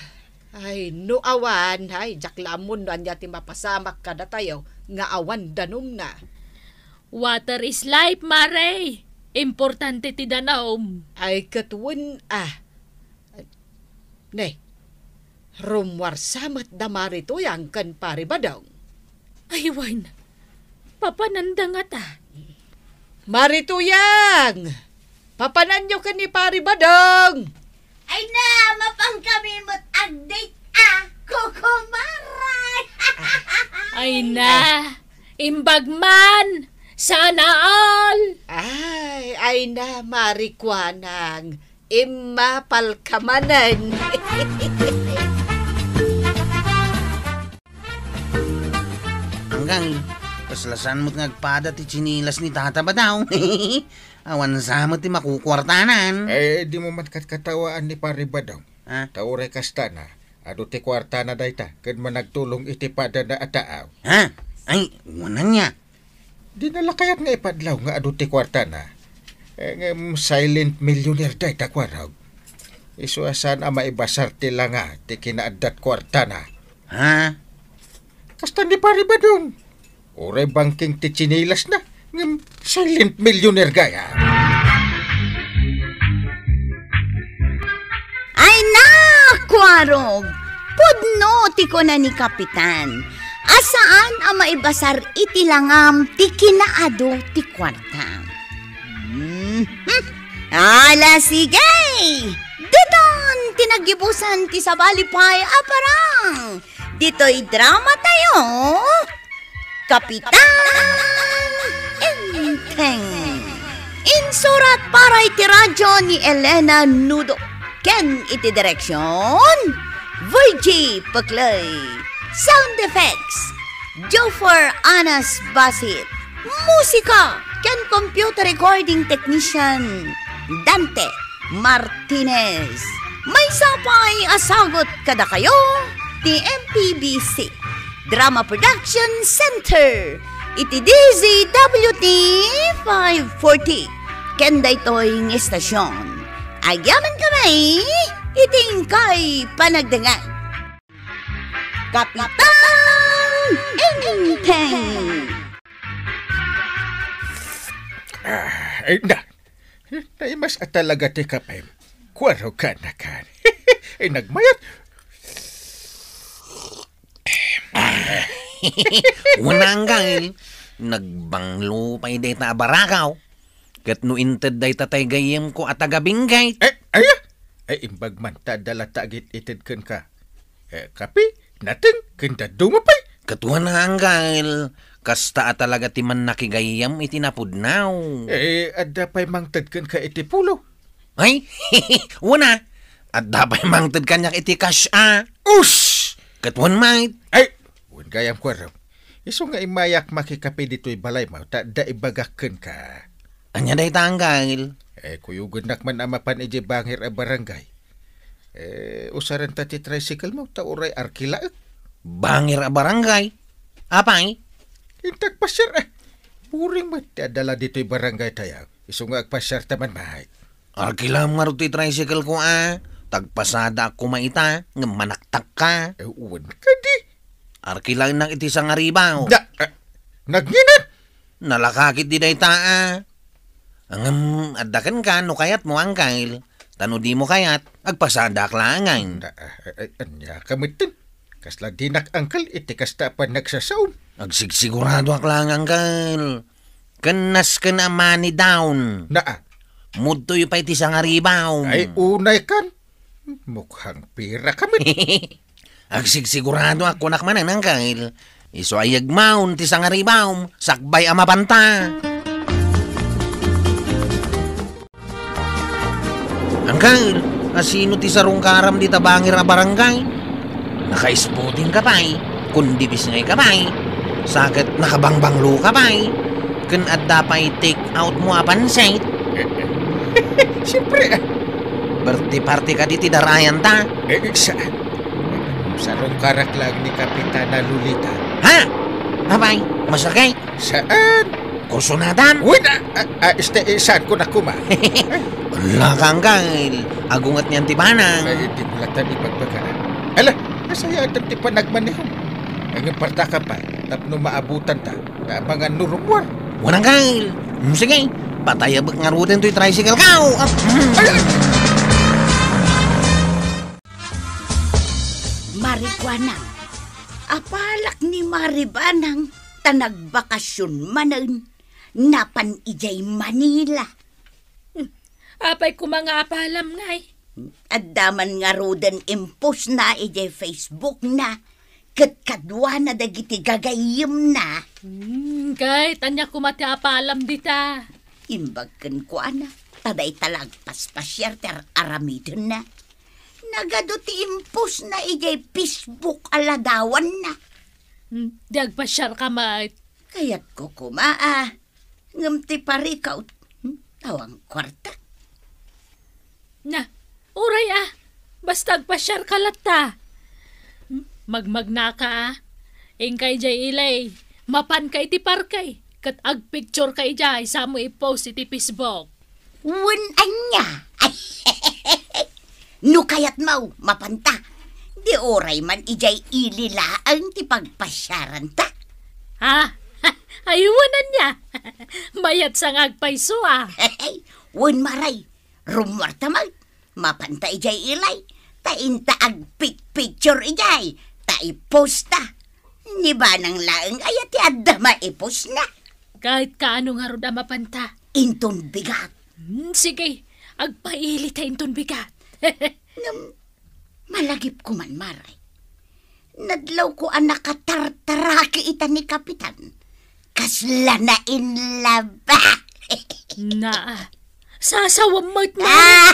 ay, no awan, ay, diak la ammon no ania ti mapasamak kadatayo nga awan danumna. Water is life, mare. Importante ti danum. Ay, ket wen a. Ne, rummuarsa met da Mari Tuyang ken Pari Badong. Ay, wen, papananda ngata. Mari Tuyang! Papananyo ken ni Pari Badong! Ay na, mapan kami met agdate a kukumaray! Ay na, imbag man! Sana all! Ay, ay na, Mari Kuanang. Immapalka manen. Anggang, kasla saan met nga agpada ti tsinilas ni Tata Badaw. Awan sa met ti makukuartanan. Eh, dimo man katkatawaan ni Pari Badaw. Ah? Ta uray kastana, adu ti kuartana dayta, ken managtulong iti padana a taaw. Ha? Ay, wen ania. Dina la kayat nga ipadlaw nga adu ti kuartana. Eh, ngem silent millionaire dayta, kuarog. Isu a saan a maibasar ti langa ti kinaaddat kuartana. Ha? Kasta ni Pari Badong. Uray bangking ti tsinilasna, ngem silent millionaire gayam. Ay, nakuarog! Pudno ti kuna ni Kapitan a saan a maibasar iti langam ti kinaadu ti kuartam. Mhm. Ala, sige! Ditan ti naggibusan ti sabali pay a parang ditoy drama tayo. Kapitan Enteng. Insurat para iti radyo ni Elena Nudo. Ken iti direksyon, Virgie Peclay. Sound effects, Jofer Anas Basit. Musika ken computer recording technician, Dante Martinez. Maysa pay a sagut kadakayo ti M P B C Drama Production Center iti D Z W T five forty. Ken daytoy nga istasyon, agyaman kami iti inkay panagdengngeg. Kapitan Enteng. Ah, ay, na. Naimas a talaga ti kapem. Kuaro ka na kan. Ay, nagmayat. Wen a, Anggail, nagbanglo pay dayta a barakaw. Ket no inted dayta tay gayyemko a taga-Benguet. Eh, aya? Ay, imbag man ta adda latta agit-ited kenka. Eh, kape, nateng, ken dadduma pay. Ket wen a, Anggail, kasta a talaga ti mannakigayyem iti napudnaw. Eh, adda pay mangted kenka iti pulo. Ay, wen a, adda pay mangted kaniak iti cash a. Us! Ket wen met. Ay, wen gayam, kuarog. Isu nga immayak makikape ditoy balaymo ta adda ibagak kenka. Ania dayta, Anggail? Eh, kuyogennak man a mapan idiay bangir a barangay. Eh, usarenta ti tricycle mo ta uray arkilaek. Bangir a barangay? Apay? Intak pasiar, eh. Boring met ti adda la ditoy barangay tayo. Isu nga agpasiarta man, Mike. Arkilam ngarud ti tricycle ko, a. Tagpasadaak koma ita, ngem manaktakka. Eh, wen kadi. Arkilaennak iti sangaribaw. Da, eh, nagnginat? Nalakakit di dayta, a. Ngem, adda kenka no kayatmo, Angkel. Ta no dimo kayat, agpasadaak laengen. Da, eh, eh, ania ka metten? Kasla dinak angkel iti kasta a panagsasaom. Agsigsiguradoak laeng, Angkel. Ken nasken a money down. Naa. Mudtoyo pay ti sangaribaw. Ay, unay kan. Mukhang pira ka met. Agsigsiguradoak, kunak manen, Angkel. Isu a yegmawon ti sangaribaw, sakbay a mapanta. Angkel, asino ti sarungkaram dita bangir a barangay? Naka-spotting ka pay, kundibisngay ka pay, sa ket nakabangbanglo ka pay, ken adda pay take out mo a pansit. Siyempre, ah. Birthday party kadi ti darayanta? Eh, saan? Sarungkarak lang ni Kapitana Lolita. Ha? Apay, masakit? Saan? Kursunatan? Uy, na, ah, ah, este, eh, saan ko na kuma? Ala ka, Angkel. Agunget niyan ti banang. Ay, di mo latan ipagbaga. Ala, kasayaatan ti panagmaneho. Ay, nga parta ka pa, tapno maabutan ta. Ta mangan no rummuar. Wen, Angkel. Hmm, sige, patayabek ngaruden toy tricycle ko. Ah, hmm. Ay, ay. Mari Kuanang, apalak ni Mari Banang ta nagbakasyon manen, napan idiay Manila. Hmm, apay koma nga apalam ngay? Adda man ngaruden impostna idiay Facebook na, ket kaduana dagiti gagayyemna. Hmm, ket ania koma ti apalam dita? Imbag kenkuana, ta dayta la agpaspasiar ti ar-aramidenna. Nagadu ti impostna idiay Facebook a ladawanna. Hmm, di agpasiarka met. Kayatko koma a, ngem ti parikaw, hmm, awan kuarta. Na, uray a, basta agpasiarka latta. Hmm, magmagnaka a. Inka idiay ilay, mapanka iti parke, ket agpictureka idiay, samo i-post iti Facebook. Wen ania? No kayatmo, mapanta. Di uray man idiay ili laeng ti pagpasiaranta. Ha? Ay, wen ania? Mayat sa nga agpayso a. Wen, Mari, rummuarta met. Mapanta idiay ilay, ta inta agpicture idiay, ta i-posta. Ni Banang laeng aya ti adda maipostna. Ket kaano ngarud a mapanta? Inton bigat. Hmm, sige, agpailita inton bigat. Ngem, malagipko man, Mari. Nadlawko a nakatartaraki ita ni Kapitan. Kasla na in love. Na, sasawam met, Mari.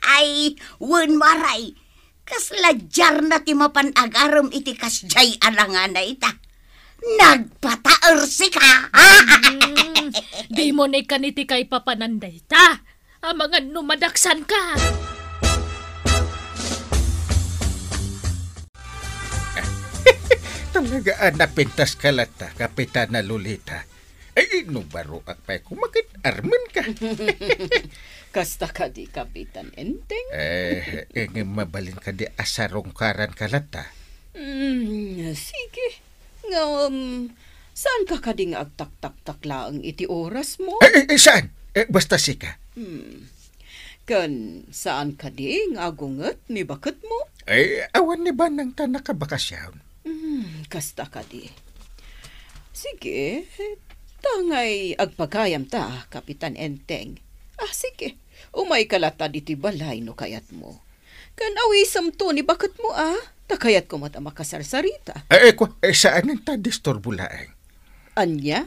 Ay, wen, Mari. Kasla diarna ti mapan agarem iti kasdiay a langana ita. Nagpataersika. Hmm, dimo ni kan iti kaipapanan dayta. Amangan no madaksanka. Talaga a napintaska latta, Kapitana Lolita. Ay, no baroak pay koma ket armenka. Kasta kadi, Kapitan Enteng? Eh, eh, ngem mabalin kadi a sarungkaranka latta? Mm, sige. Ngem, saanka kadi nga agtaktaktak laeng iti orasmo? Eh, eh, eh, saan? Eh, basta sika. Hmm. Ken saan kadi nga agunget ni baketmo? Eh, awan ni Banang ta nakabakasyon. Hmm, kasta kadi. Sige, tangay agpagayamta, Kapitan Enteng. Ah, sige, umayka latta ditoy balay no kayatmo. Ken awisemto ni baketmo a, ta kayatko met a makasarsarita. Eh, eh, kwa, eh, saanen ta disturbo laeng. Ania?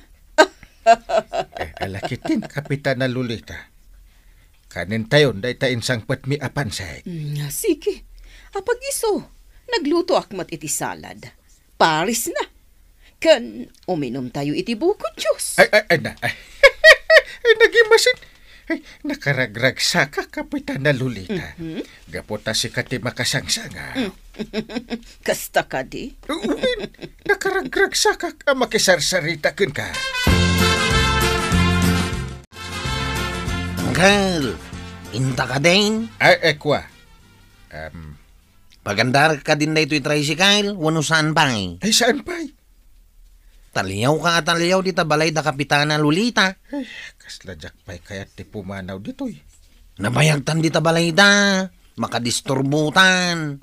Eh, ala ketdin, Kapitana Lolita. Kanentayon dayta insangpetmi a pansit. Mm, sige. Apag-isu, naglutoak met iti salad. Pares na. Ken uminumtayo iti buko juice. Ay, ay, ay, na, ay. Ay, nagimasin. Ay, nakaragragsaka, Kapitana Lolita. Mhm. Gapu ta sika ti makasangsanga. Mm. Kasta kadi? Wen, nakaragragsakak a makisarsarita kenka. Kyle, inta ka din? Ay, eh, kua. Em. Pagandarek ka din daytoy tricycle, wenno saan pay? Ay, saan pay? Taliaw ka a taliaw dita balay da Kapitana Lolita. Ay, kasla diak pay kayat ti pumanaw ditoy. Nabayagtan dita balay da. Makadisturbotan.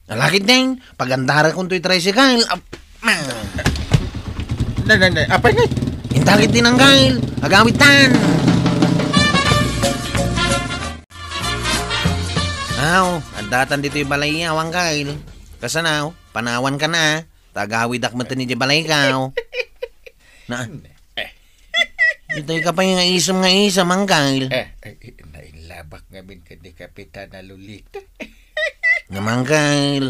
Alakit din, pagandarekon toy tricycle. Ap-, ma. Na, na, na, apay ngay? Intakit din ang Kyle. Agawidtan. Aw, addatan ditoy balay, awan Kyle. Kasanaw, panawan ka na. Tagawidak met ni di balaykaw. Na, eh. Ditoy ka pay nga isem nga isem, Angkal. Eh, eh, eh, nainlabak ngamin ken ni Kapitana Lolita. Ngem, Angkal,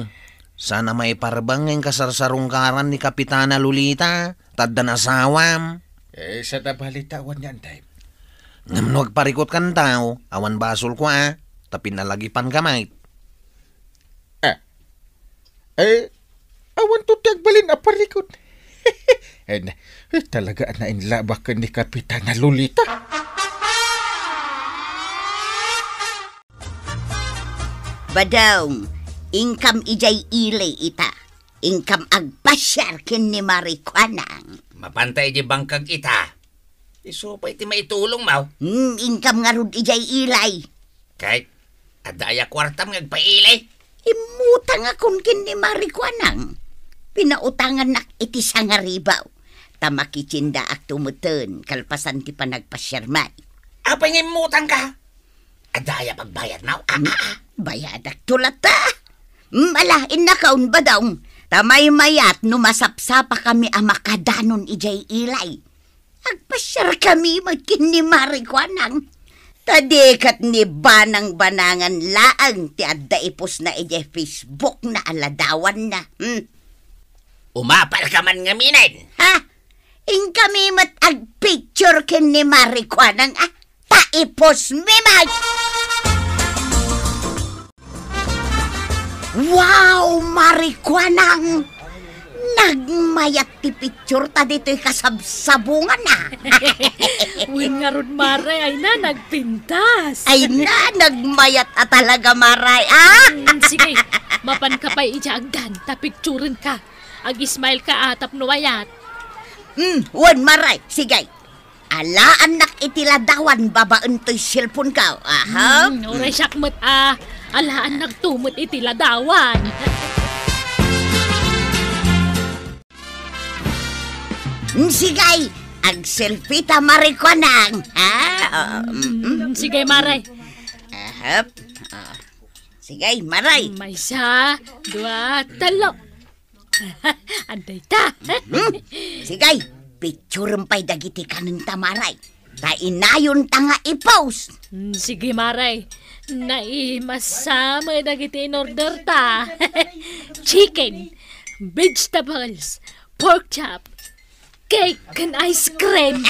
sana maiparbeng nga inkasarsarungkaran ni Kapitana Lolita, taddan asawam. Eh, sa nabalita awan yan, Dave. Ngem no agparikut kan tao, awan basol ko, a, ta pinalagipan ka, mait. Ah. Eh, awan to ti agbalin a parikut. Eh, na, eh, talaga a nainlabak ken ni Kapitana Lolita. Badong, inkam idiay ili ita. Inkam agpasiar ken ni Marikuanang. Mapanta idiay bangkag ita. Isu pay ti maitulong, maw? Hmm, inkam ngarud idiay ili. Kay, adda aya kuartam nga agpaili? Immutangakon ken ni Marikuanang. Pinautangannak iti sangaribaw. Ta makitiendaak to metten kalpasan ti panagpasiarmi. Apay nga immutangka? Adda aya pagbayadmo? Ah, ah, ah. Bayadakto latta. Hmm, ala, innakon, Badong. Ta maymayat no masapsapakami a makadanon idiay ili. Agpasiarkami met ken ni Marikuanang. Ta di ket ni banangbanangan laeng ti adda ipostna idiay Facebookna a ladawanna. Hmm. Umapalka man ngaminen. Ha? Inkami met agpicture ken ni Marikuanang, a? Ta ipostmi met! Wow, Marikuanang! Nagmayat ti picture ta ditoy kasabsabungan, a. Wen ngarud, Mare, ay na, nagpintas. Ay na, nagmayat a talaga, Mare, a. Mm, sige, mapanka pay idiay agdan, ta picturenka. Ag-smile ka, a, tapno mayat. Mm, wen, Mare, sige. Alaannak iti ladawan babaen toy cellphone ko. Aha. Hmm, uray siak met a alaannakto met iti ladawan. Hmm, sige, ag-selfie ta, Marikuanang. Ha? O, mm, mm. Hmm, sige, Mare. Ahap. O. Sige, Mare. Maysa, dua, telo. Adda ita. Hmm. Sige, picturem pay dagiti kanenta, Mare. Ta inayonta nga i-post. Hmm, sige, Mare. Naimasaem dagiti in-order ta. Chicken, vegetables, pork chop, cake ken ice cream.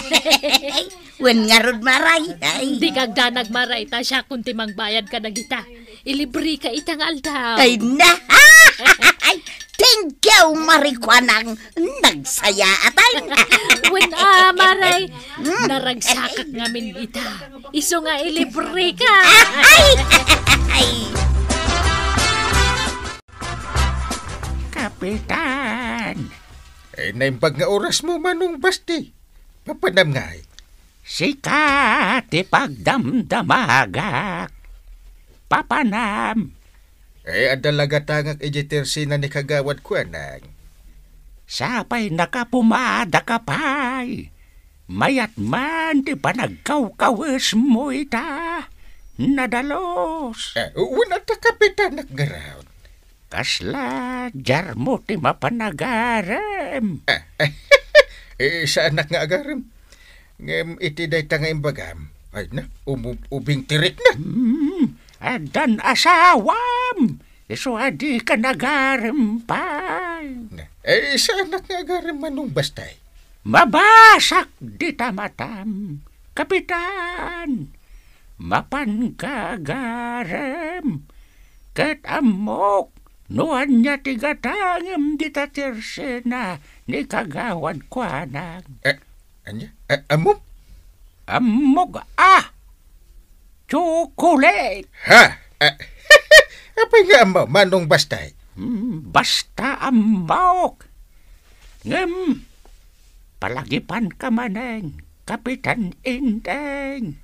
Wen ngarud, Mare. Ay. Dika agdanag, Mare, ta siakon ti mangbayad kadagita. Ilibreka ita nga aldaw. Ay na! Ay, thank you, Marikuanang. Nagsayaatan. Wen a, Mare. Hmm. Naragsakak ngamin ita. Isu nga ilibreka. Ay! Ay! Kapitan! Eh, naimbag nga orasmo, Manong Basti. Papanam ngay? Sika ti pagdamdamagak. Papanam. Eh, adda la gatangak idiay tersena ni Kagawad Kuanang. Sapay nakapumadaka pay. Mayat man ti panagkawkawesmo ita. Nadalus. Eh, wen adda kapitanak ngarud. Kasla diarmo ti mapan agarem? Eh, saanak nga agarem. Ngem iti dayta nga imbagam, ay na, um-, ubing ti rikna. Hmm, addan asawam. Isu a dika nagarem pay. Na, eh, saanak nga agarem, Manong Bastay? Mabasak dita matam, Kapitan. Mapanka agarem. Ket ammok no ania ti gatangem dita tersena ni Kagawad Kuanang. Eh, ania? Eh, ammom? Ammok, a! chocolate. Ha? Ah, apay nga ammo, Manong Bastay? Hmm, basta ammok. Ngem, palagipanka manen, Kapitan Enteng.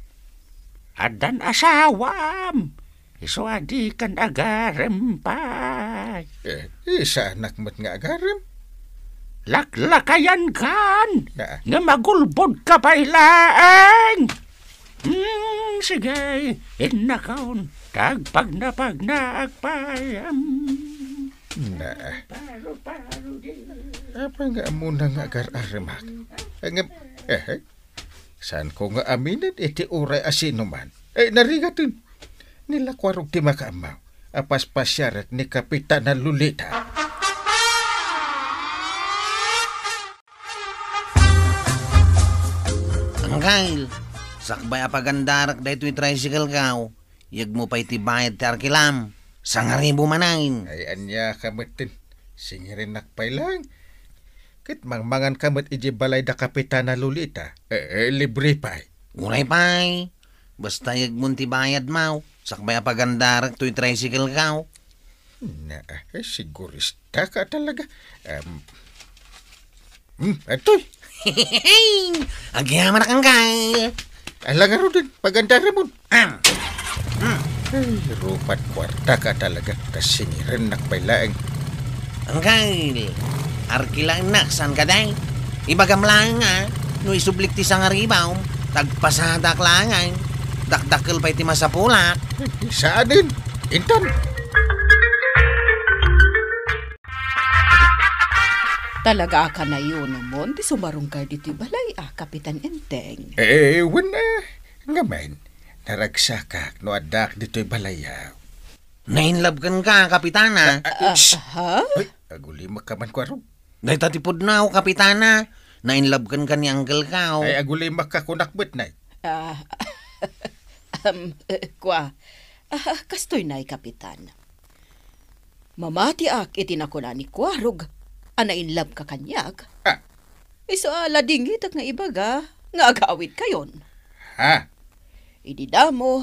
Addan asawam. Isu a dikan agarem pay. Eh, isanak met nga agarem? Laklakayankan. Na. Nga magulbodka pay laeng. Hmm, sige, innakon. Tagpagnapagnaak pay. Hmm. Na. Apay nga ammona nga agar-aremak? Ngem, eh, eh, saanko nga aminen iti uray a sinuman. Eh, narigaten. Ni la Kuarog ti makaammo a paspasiarek ni Kapitana Lolita. Anggail, sakbay a pagandarek daytoy tricycle-ko, yegmo pay ti bayad ti arkilam. Sangaribu manen. Ay, ania ka metten. Singirennak pay laeng. Ket mangmanganka met idiay balay da Kapitana Lolita. Eh, eh, libre pay. Uray pay. Basta yegmon ti bayadmo, sakbay a pagandarek toy tricycle-ko. Na, eh, siguristaka talaga. Em, hmm, atoy. Agyamanak, Anggail. Ala ngaruden, pagandaramon. Am. Hmm. Ay, rupat kuartaka talaga. Kasingirennak pay laeng. Anggail, arkilaennak, saan kadi? Ibagam laeng a, no isublik ti sangaribu, tagpasadak laeng. Dakdakkel pay ti masapulak. Saanen? Intan. Talaga a kanayon mon ti sumarungkar ditoy balay a, Kapitan Enteng? Eh, wen, eh, ngamin, naragsakak no addaak ditoy balay a. Na-in love kenka, Kapitana. Ah, ah, shh! Aha? Ay, agulimakka man, Kuarog. Dayta ti pudno, Kapitana. Na-in love kenka ni uncle-ko. Ay, agulimakka kunak met, nay. Ah, um, eh, kua. Ah, kastoy, nay, Kapitan. Mamatiak iti nakuna ni Kuarog a na-in love-ka kaniak. Ah. Isu a ladingitek nga ibaga nga agawidkayon. Ha? Idi damo,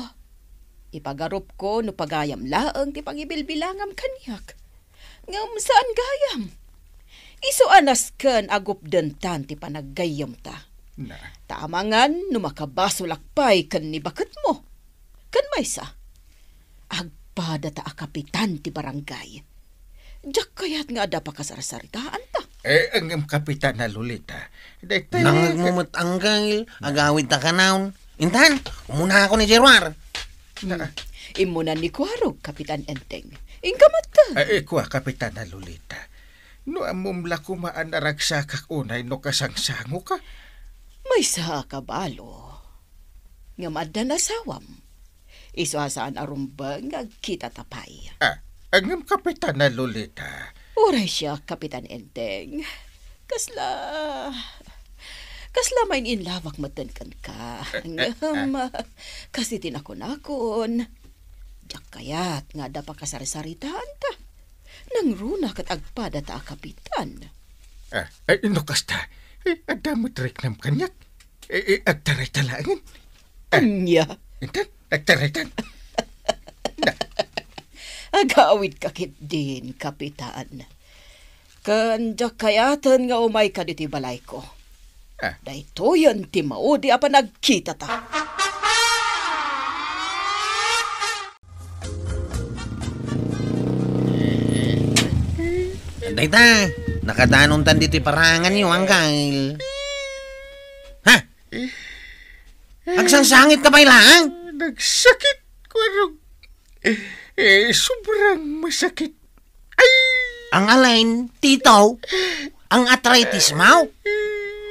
ipagarupko no pagayam laeng ti pangibilbilangam kaniak. Ngem saan gayam. Isu a nasken a gupdentan ti panaggayyemta. Na. Ta amangan no makabasolak pay ken ni baketmo. Ken maysa, agpadata a kapitan ti barangay. Diak kayat nga adda pakasarsaritaanta. Eh, ngem Kapitana Lolita, daytoy. Nangngegmo met, Anggail, agawidta kanayon. Intan, umunakon idiay ruar. Na. Immuna ni Kuarog, Kapitan Enteng. Inka met. Eh, eh, kua, Kapitana Lolita. No ammom la koma a naragsakak unay no kasangsangoka. Maysa a kabalo. Ngem addan asawam. Isu a saan a rumbeng nga agkitata pay. Ah, ngem Kapitana Lolita. Uray siak, Kapitan Enteng. Kasla, kasla main-in love-ak metten kenka. Eh, eh, ngem, ah, kas iti nakunakon, diak kayat nga adda pakasarsaritaanta. Nangruna ket agpadata a kapitan. Ah, ay, no kasta, eh, adda met riknam kaniak. Eh, eh, agtarayta laengen. Ah, ania? Intan, agtarayta. Na. Agawidka ketdin, Kapitan. Ken diak kayaten nga umayka ditoy balayko. Ah. Daytoyen ti maudi a panagkitata. Dayta, nakadanontan ditoy paranganyo, Anggail. Ha? Agsangsangitka pay laeng? Nagsakit, Kuarog. Eh, sobrang masakit. Ay! Ang alin, Tito? Ang arthritis mo?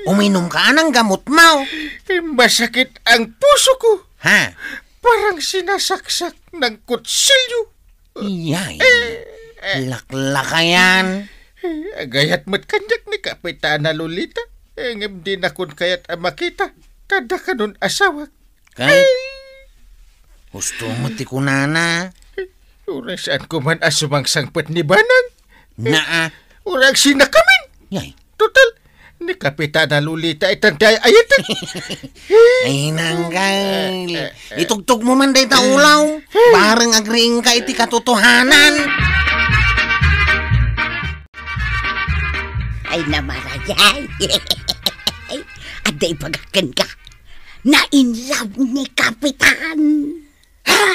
Uminom ka ng gamot mo. Eh, masakit ang puso ko. Ha? Parang sinasaksak ng kutsilyo. Iyay. Eh, eh. Laklaka yan. Eh, agayat met kaniak ni Kapitana Lolita. Eh, ngem dinakon kayat a makita. Kada kanon asawak. Kay, husto met ti kunana. Uray saanko man a sumangsangpet ni Banang. Naa. Uray agsinakamin. Yay. Total, Ni Kapitana Lolita itan ti ay-ayat. Ay, Nanggal. Eh, eh, eh. Itugtog mo man dayta ulaw. Bareng agriingka iti katotohanan. Ay, namarayay. Adda ibagak kenka. Na-in love ni Kapitan. Ha?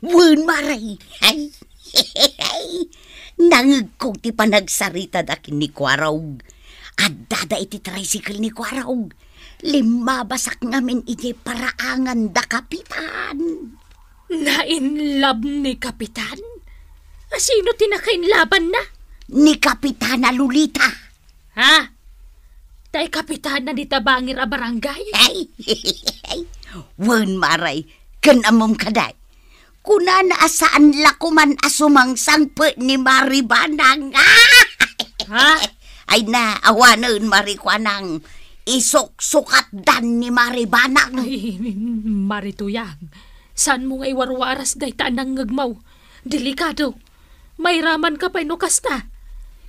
Wen, Mare. Ay. Nangegko ti panagsaritada ken ni Kuarog. Addada iti tricycle ni Kuarog. Limmabasak ngamin idiay paraangan da Kapitan. Na-in love ni Kapitan? A, sino ti nakainlabanna? Ni Kapitana Lolita. Ha? Tay kapitana dita bangir a barangay? Ay, wen, Mare, ken ammom kadi. Kunana a saan la koman a sumangsangpet ni Mari Banang. Ha? Ay na, awanen, Mari Kuanang. Isuksukatdan ni Mari Banang. Ay, Mari Tuyang, saanmo nga iwarwaras dayta a nangngegmo. Delikado. Mairamanka pay no kasta.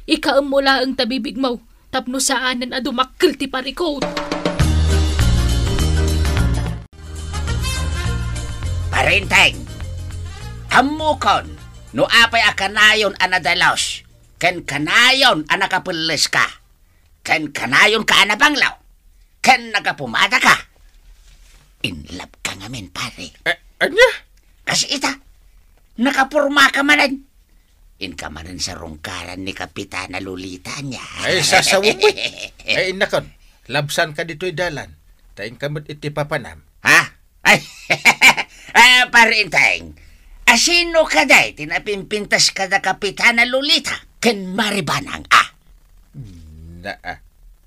Ikaemmo laeng ta bibigmo tapno saanen a dumakkel ti parikut. Parinteng, ammokon no apay a kanayon a nadalus ken kanayon a nakapelleska. Ken kanayonka a nabanglo, ken nagapumadaka. In love ka ngamin, pare. Eh, ania? Kas ita, nakapormaka manen. Inka manen sa rungkaran ni Kapitana Lolita niya. Ay, sasawem met. Ay, innakon, labsanka ditoy dalan. Ta inka met iti papanam. Ha? Ay, ah, Pare Enteng, asino kadi ti napimpintas kada Kapitana Lolita ken Mari Banang, a? Na, ah.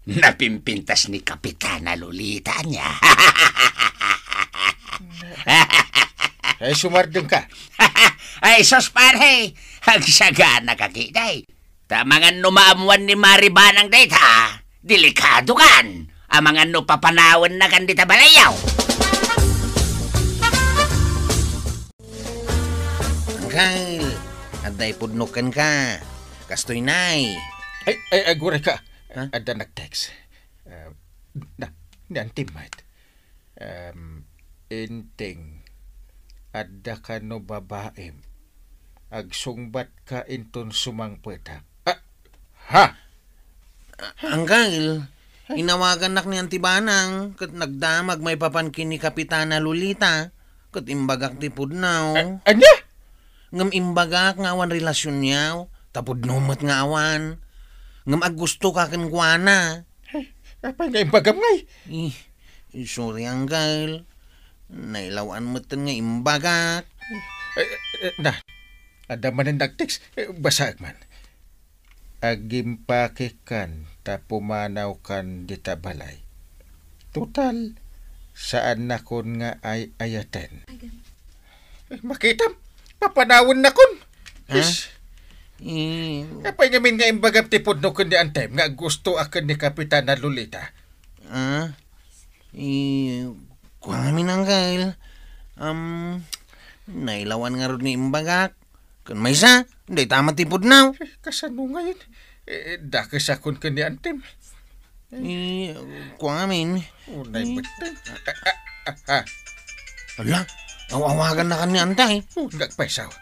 Napimpintas ni Kapitana Lolita niya. Ay, sumardengka. Ay, sus, pare. Agsagana ka, kiday. Ta amangan no maammuan ni Mari Banang dayta, delikado kan. Amangan no papanawenna kan dita balayyo. Angkel, adda ipudnok kenka. Kastoy nay. Ay, ay, aguray ka. Ha? Adda nag-text. Ah, na, ni Auntie Mart. Em, Enteng, adda kano babaem? Agsungbatka inton sumangpetak. Ah, ha? Ah, Angkel, inawagannak ni Auntie Banang, ket nagdamag maipapan ken ni Kapitana Lolita, ket imbagak ti pudno. A-, ania? Ngem imbagak nga awan relasionyo, ta pudno met nga awan. Ngem aggustoka kenkuana. Ay, apay nga imbagam ngay? Eh, sorry, Angkel. Nailawan metten nga imbagak. Eh, eh, eh, na, adda manen nag-text. Eh, basaek man. Agimpakekan ta pumanawkan dita balay. Total, saannakon nga ay-ayaten. Eh, makitam, papanawennakon. Ha? Is. Eh. Apay ngamin nga imbagam ti pudno ken ni Antem nga gustoak ken ni Kapitana Lolita? Ah? Eh, kua ngamin, Angkel. Am, nailawan ngarud nga imbagak. Ken maysa, dayta met ti pudno. Eh, kasano ngayen? Eh, dakesakon ken ni Antem. Eh, kua ngamin. Unay Eh. Met. Ah, ah, ah, ah. Ala, aw-awagannakan ni Antay. Oh, nagpaisaw.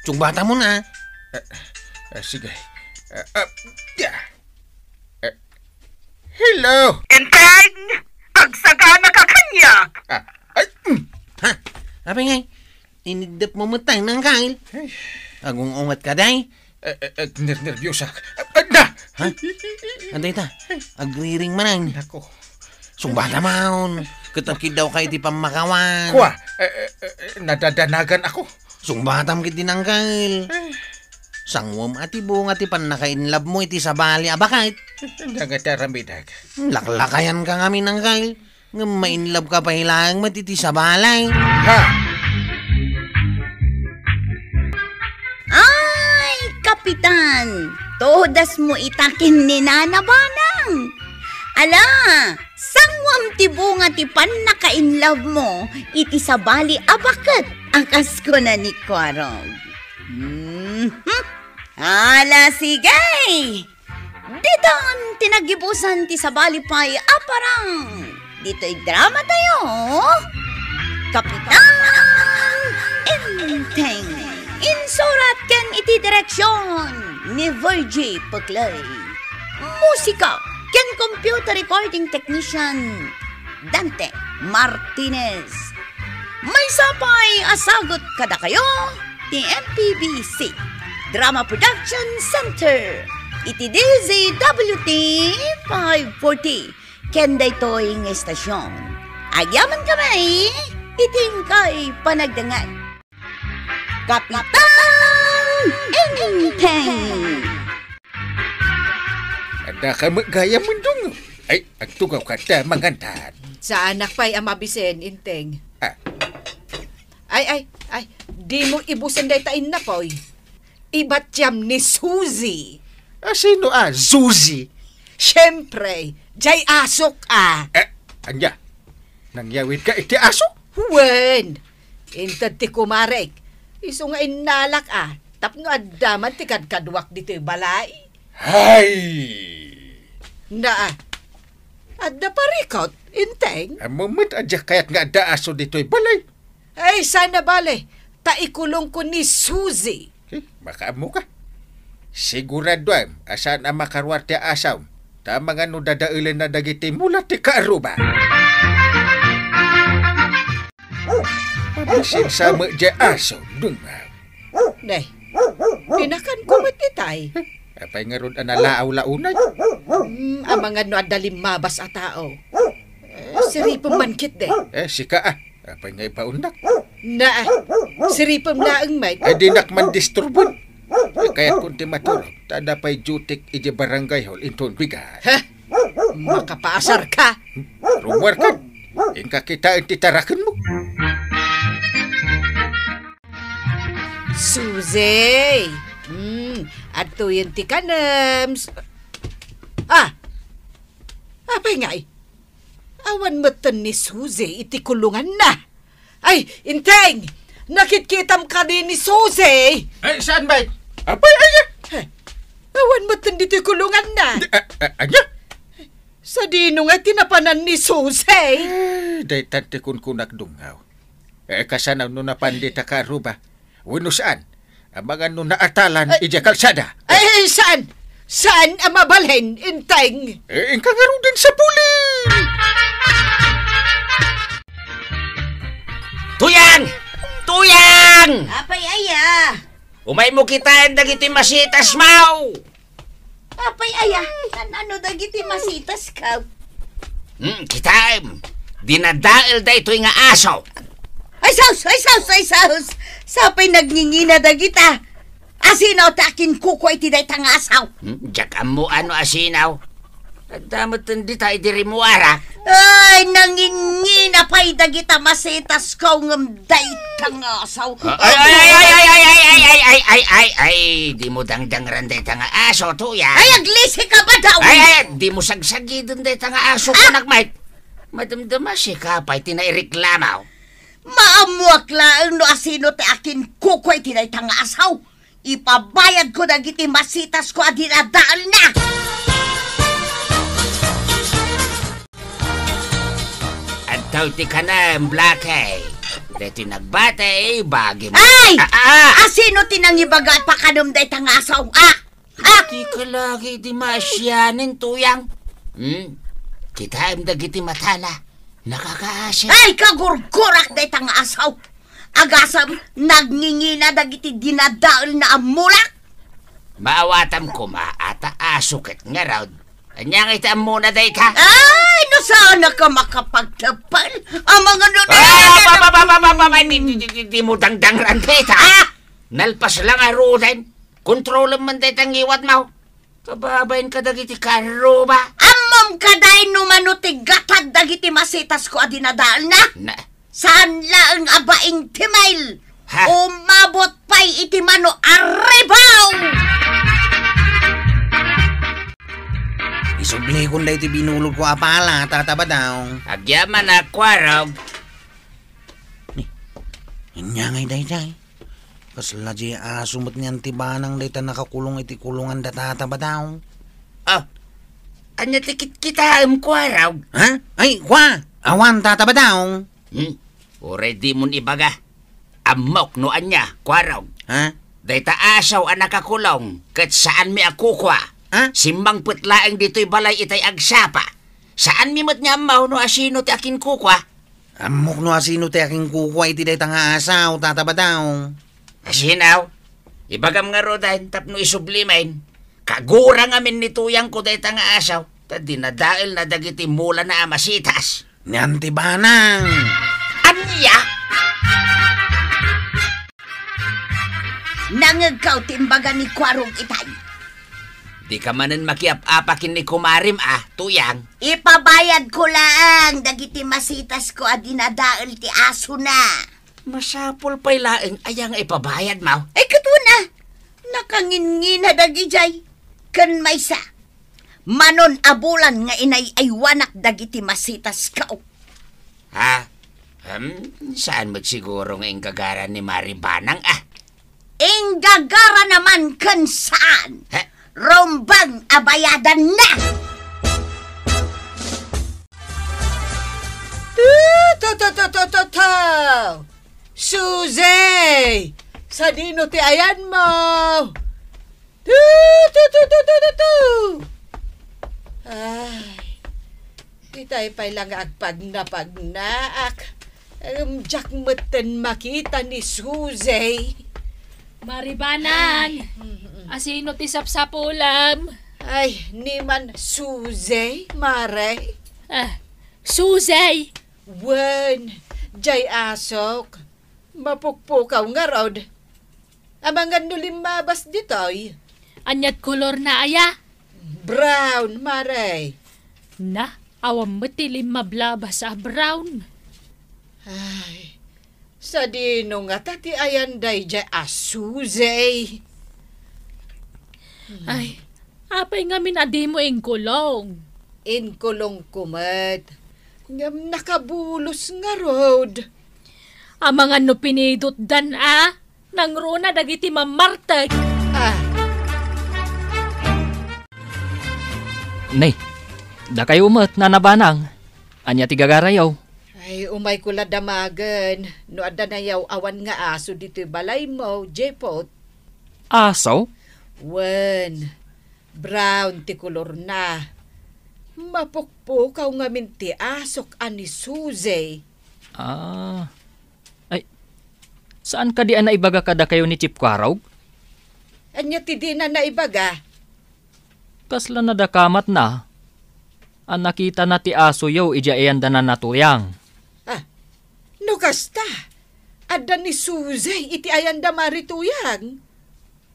Sungbatamon, ah. Ah, ah, sige. Ah, ah, ya. Ah, hello. Enteng! Agsagana ka kaniak! Ah, ay, mm. Ha? Apay ngay? Iniddep mo met tay, Nangkal. Ay. Agung-unget ka, day? Eh, eh, eh, ner-, nerbiyosak. Ah, ah, na! Ha? Anday ta? Agriring manen. Nako. Sungbatamon. Ket agkiddaw ka iti pammakawan. Kua, eh, eh, eh, eh, nadadanagan ako. Sungbatam ket di, Nangkal. Eh. Sanguem a ti bunga ti pannakainlove mo iti sabali a baket. Ania nga ti aramidek? Laklakayan ka ngamin, Nangkal. Ngem mainlove ka pay laeng met iti sabali. Ha? Ay, Kapitan! Todas mo ita ken ni Nana Banang! Ala, sanguem ti bunga ti pannakainlove mo iti sabali a baket a kas kuna ni Kuarog. Mhm. Ala, sige! Ditan ti naggibusan ti sabali pay a parang ditoy dramatayo, Kapitan Enteng. Insurat ken iti direksion ni Virgie Peclay. Musika ken computer recording technician Dante Martinez. Maysa pay a sagut kadakayo ti M P B C Drama Production Center iti D Z W T five forty ken daytoy nga estasion. Agyaman kami iti inkay panagdengngeg. Kapitan Enteng! Adda ka met gayam, Mundong? Ay, agtugaw ka ta mangantan. Saanak pay a mabisen, Enteng. Ah. Ay, ay, ay, dimo ibusen dayta innapoy. Ibatiam ni Suzy. Ah, sino a Suzy? Siempre, jay asok a. Eh, ania? Nangyawid ka iti aso? Wen, inted ti kumarek. Isu nga innalak a, tapno adda man ti kadkaduak ditoy balay. Hay! Na, adda parikot, Enteng? Ammom met a diak kayat nga adda aso ditoy balay. Ay, saan a bale, ta ikulongko ni Suzy. Eh, makaammo ka. Siguraduam a saan a makaruar ti asom, ta amangan no dadaelenna dagiti mula ti kaarruba. Mabisin sa met diay aso, Dungaw. Ne, pinakanko met itay. Eh, apay ngarud a nalaaw-launay? Hmm, amangan no adda limmabas a tao. Eh, siripem man ketdi. Eh, sika a. Apay nga ibaonnak? Na, siripem laeng met. Ay, dinak man disturben. Ay, kayat kon ti maturog, ta adda pay duty-k idiay barangay hall inton bigat. Ha? Makapaasar ka? Rumuar ka. Inka kitaen ti tarakenmo. Suzy! Hmm, adtoyen ti kanem. Ah! Apay ngay? Awan metten ni Suzy iti kulunganna. Ay, Enteng! Nakitkitam kadi ni Suzy! Ay, saan, bay? Apay, aya? Eh, awan metten ditoy kulunganna. Di, a, a, anya? Sadino nga ti napanan ni Suzy? Eh, daytan ti kunkunak, Dungaw. Eh, kasano no napan dita kaarruba? Wenno saan? Amangan no naatalan idiay kalsada. Ay, saan? Saan a mabalin, Enteng? Eh, inka ngaruden sa puli! Tuyang! Tuyang! Apay aya? Umaymo kitaen dagiti masitasmo! Apay aya, kan-ano dagiti masitasko? Hmm, kitaem, dinadael daytoy nga aso. Ay sus! Ay sus! Ay sus! Sapay nagngingina dagita. Asino ti akinkukua iti dayta nga aso? Hmm, diak ammo no asino. Adda metten dita idi rimuarak. Ay, nangingina pay dagita masitasko ngem dayta nga aso. Ay, ay, ay, dimo dangdangran dayta nga aso, Tuyang. Ay, aglisi ka ba daw? Ay, ay, dimo sagsagiden dayta nga aso, kunak met. Madamdama sika pay ti naireklamo. Maammoak laeng no asino ti akinkukua iti dayta nga aso. Ipabayadko dagiti masitasko a dinadaelna. Adtoy ti kanem, Blackie. Daytoy nagbati, bagim. Ay! Ah, ah! Asino ti nangibaga a pakanem dayta nga aso, ah? Ah! Iti kalagi di maasianen, Tuyang. Hmm? Kitaem dagiti matana. Nakakaasi. Ay, kagurgurak dayta nga aso. Agasem, nagngingina dagiti dinadaelna a mulak. Maawatam koma a ta aso ket ngarud. Ania nga iti ammona dayta? Ay, no saan ka makapagtepel? Amangan no... Ah, ba, ba, ba, ba, ba, ba, ba, di, di, di, di mo dangdangran dayta. Ah! Nalpas lang a ruden. Kontrolem man dayta ngiwatmo. Kababain kadagiti kaarruba. Ammom kadi no mano ti gatad dagiti masitasko a dinadaelna? Na. Saan laeng a baing ti mail. Ha? Umabot pay iti mano a ribaw! Isublikon daytoy binulodko a pala, Tata Badaw. Agyaman a kuarog. Ni, ania ngay daydiay? Kasla diay aso met ni Anti Banang dayta nakakulong iti kulonganda, Tata Badaw. Ah, Ania ti kitkitaem, Kuarog? Ha? Ay, kua! Awan, Tata Badong. Hmm? Uray dimon ibaga. Ammok no ania, Kuarog. Ha? Dayta asaw a nakakulong, ket saanmi a kukua. Ha? Simmangpet laeng ditoy balay itay agsapa. Saanmi met nga ammo no asino ti akinkukua. Ammok no asino ti akinkukua iti dayta nga asaw, Tata Badong. Asino? Ibagam ngaruden tapno isublim. Kagura ngamin ni tuyangko dayta nga asaw, ta dinadaelna dagiti mulana a masitas. Ni Auntie Banang. Ania? Nangegko ti imbaga ni Kuarog itay. Dika manen makiap-apa ken ni kumarem a, tuyang. Ipabayadko laeng dagiti masitasko a dinadael ti asona. Masapul pay laeng aya nga ipabayadmo? Ay, ket wen a, nakanginngina dagijay. Ken maysa, manon a bulan nga inay-aywanak dagiti masitasko. Ha? Hmm, saan met siguro nga inggagaran ni Mari Banang, a? Inggagara naman ken saan. Ha? Rumbeng a bayadanna. Tu, tu, tu, tu, tu, tu, tu. Susie! Sadino ti ayanmo? Tu, tu, tu, tu, tu, tu, tu. Ay, itay pay la nga agpagnapagnaak. Em, diak metten makita ni Susie. Mari Banang, ay, mm, mm. Asino ti sapsapulem? Ay, ni man Susie, Mare. Ah, Susie! Wen, jay asok. Mapukpukaw ngarud. Amangan no limmabas ditoy. Aniat kolorna aya? Brown, Mare. Na, awan met ti limmablabas a brown. Ay, sadino ngata ti ayan dayjay a Susie? Ay, apay ngamin a dimo inkulong? Inkulongko met. Ngem nakabulos ngarud. Amangan no pinidotdan a, nangruna dagiti mammartek. Ah. Ni, dakayo met, Nana Banang. Ania ti gagarayo? Ay, umayko la damagen no adda nayaw-awan nga aso ditoy balaymo, Jepot. Aso? Wen, brown ti kolorna. Mapukpukaw ngamin ti asok a ni Susie. Ah. Ay, saan kadi a naibaga kadakayo ni Chief Kuarog? Ania ti dina naibaga? Kasla nadakamat na a nakitana ti asoyo idiay ayanda Nana Tuyang. Ah, no kasta, adda ni Susie iti ayanda Mari Tuyang?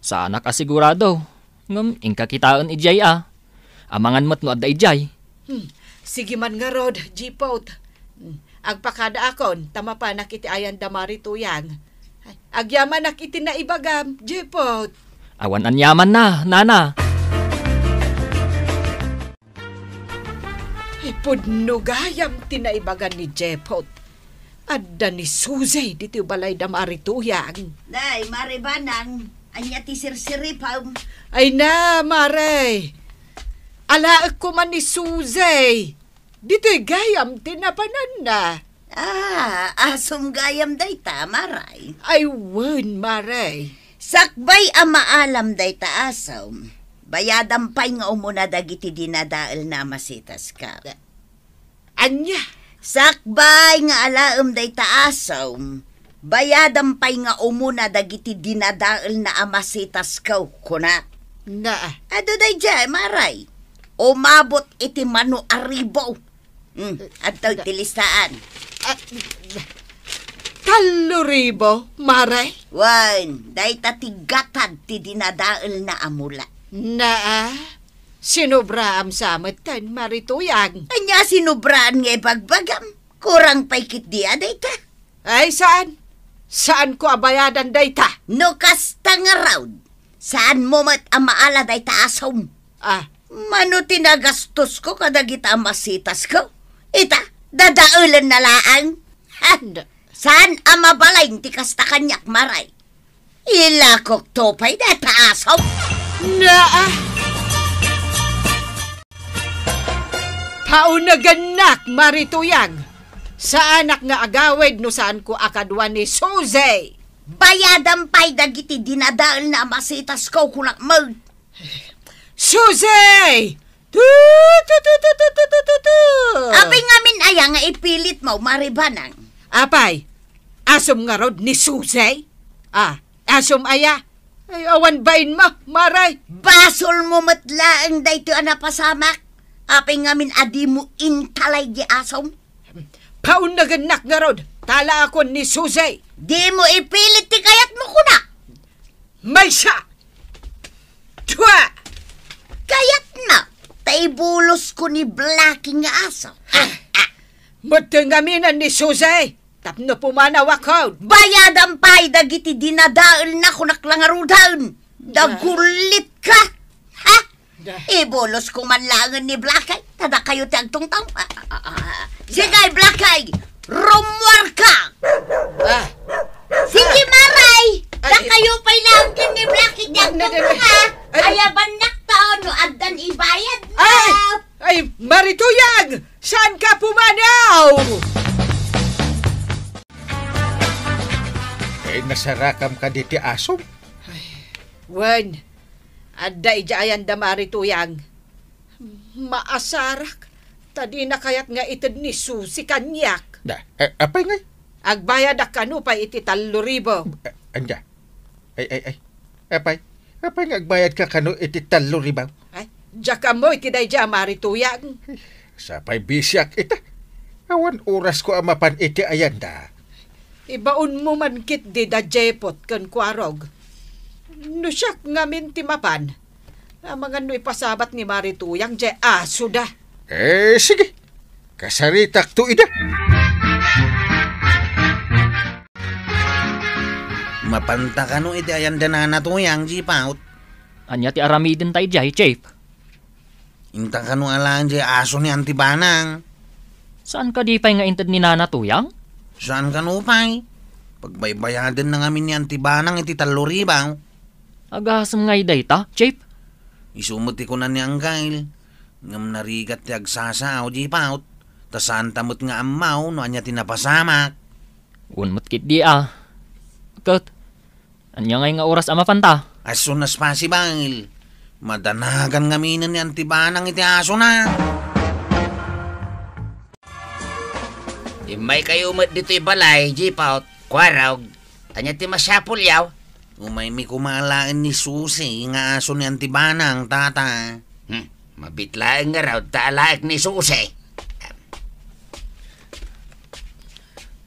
Saanak a sigurado, ngem inka kitaen idiay a. Amangan met no adda idiay. Hmm, sige man ngarud, Jipot. Hmm, agpakadaakon ta mapanak iti ayanda Mari Tuyang. Ay, agyamanak iti naibagam, Jipot. Awan aniamanna, Nana. Ay, pudno gayam ti naibaga ni Jepot. Adda ni Susie ditoy balayda Mari Tuyang. Nay, Mari Banang, ania ti sirsiripem? Ay na, Mare. Alaek koma ni Susie. Ditoy gayam ti napananna. Ah, asom gayam dayta, Maray. Ay, wen, Maray. Sakbay a maalam dayta asom, bayadam pay nga umuna dagiti dinadaelna a masitasko. Ania? Sakbay nga alaem dayta asom, bayadam pay nga umuna dagiti dinadaelna a masitasko, kunak. Nga. Adu daydiay, Maray. Umabot iti mano a ribo. Hmm, adtoy ti listaan. Ah, tallo ribo, Maray? Wen, dayta ti gatad ti dinadaelna a mula. Naa, sinobraam sa metten, Mari Tuyang. Ania sinobraan nga ibagbagam? Kurang pay ketdi a dayta. Ay, saan? Saanko a bayadan dayta? No kasta ngarud, saanmo met a maala dayta asom. Ah. Mano ti nagastosko kadagita a masitasko? Ita, dadaelenna laeng. Ha? Saan a mabalin ti kasta kaniak, Maray? Ilakokto pay dayta asom. Naa! Paunagannak, Mari Tuyang. Saanak nga agawid no saanko a kadua ni Susi. Bayadam pay dagiti dinadaelna a masitasko, kunak met. Susi! Tu, tu, tu, tu. Apay ngamin aya nga ipilitmo, Mari Banang? Apay, asom ngarud ni Susi? Ah, asom aya? Ay, awan bainmo, Mari. Basolmo met laeng daytoy a napasamak. Apay ngamin a dimo intalay di asom? Paunagannak ngarud, talaakon ni Susi. Dimo ipilit ti kayatmo, kunak. Maysa! Dua! Kayatna, ta ibulosko ni Blackie nga aso. Ah, ah. Metteng ngamin ni Susi, tapno pumanawakon. Bayadam pay dagiti dinadaelna, kunak la ngaruden. Dagulitka. Ha? Da. Ibulosko man laengen ni Blackie, ta dakayo ti agtungtong. Ah, ah, ah, ah. Sige, Blackie, rummuarka. Ah. Sige, Mari, dakayo pay laeng ken ni Blackie ti agtungtong, ah. Ay. Ayabannak ta no addan ibayad na. Ay! Ay, Mari Tuyang! Saanka pumanaw? Ay, nasarakam kadi ti asom? Ay, wen, adda idiay ayanda, Mari Tuyang. Maasarak, ta dina kayat nga ited ni Susi kaniak. Da, a-, apay ngay? Agbayadak kano pay iti tallo ribu. A-, anda? Ay, ay, ay. Apay? Apay nga agbayadka kano iti tallo ribu? Ay, diak ammo iti daydiay a Mari Tuyang. Sapay bisiak ita. Awan orasko a mapan iti ayanda. Ibaonmo man ketdi da Jepot ken Kuarog. No siak ngamin ti mapan, amangan no ipasabat ni Mari Tuyang diay asoda. Eh, sige. Kasaritakto ida. Mapanta kano iti ayanda Nana Tuyang, Jipot? Ania ti aramidenta idiay, Chief? Inta kano alaen diay aso ni Auntie Banang? Saan kadi pay nga inted ni Nana Tuyang? Saan kano pay? Pagbaybayadenna ngamin ni Auntie Banang iti tallo ribu. Agasem ngay dayta, Chief? Isu met ti kuna ni Angkel. Ngem narigat ti agsasao, Jipot, ta saanta met nga ammo no ania ti napasamak. Wen met ketdi a. Ket, ania ngay nga oras a mapanta? As soon as possible. Madanagan ngaminen ni Auntie Banang iti asona. Immaykayo met ditoy balay, Jipot, Kuarog. Ania ti masapulyo? Umaymi koma alaen ni Susi nga aso ni Auntie Banang, Tata. Hmm, mabiit laeng ngarud ta alaek ni Susi.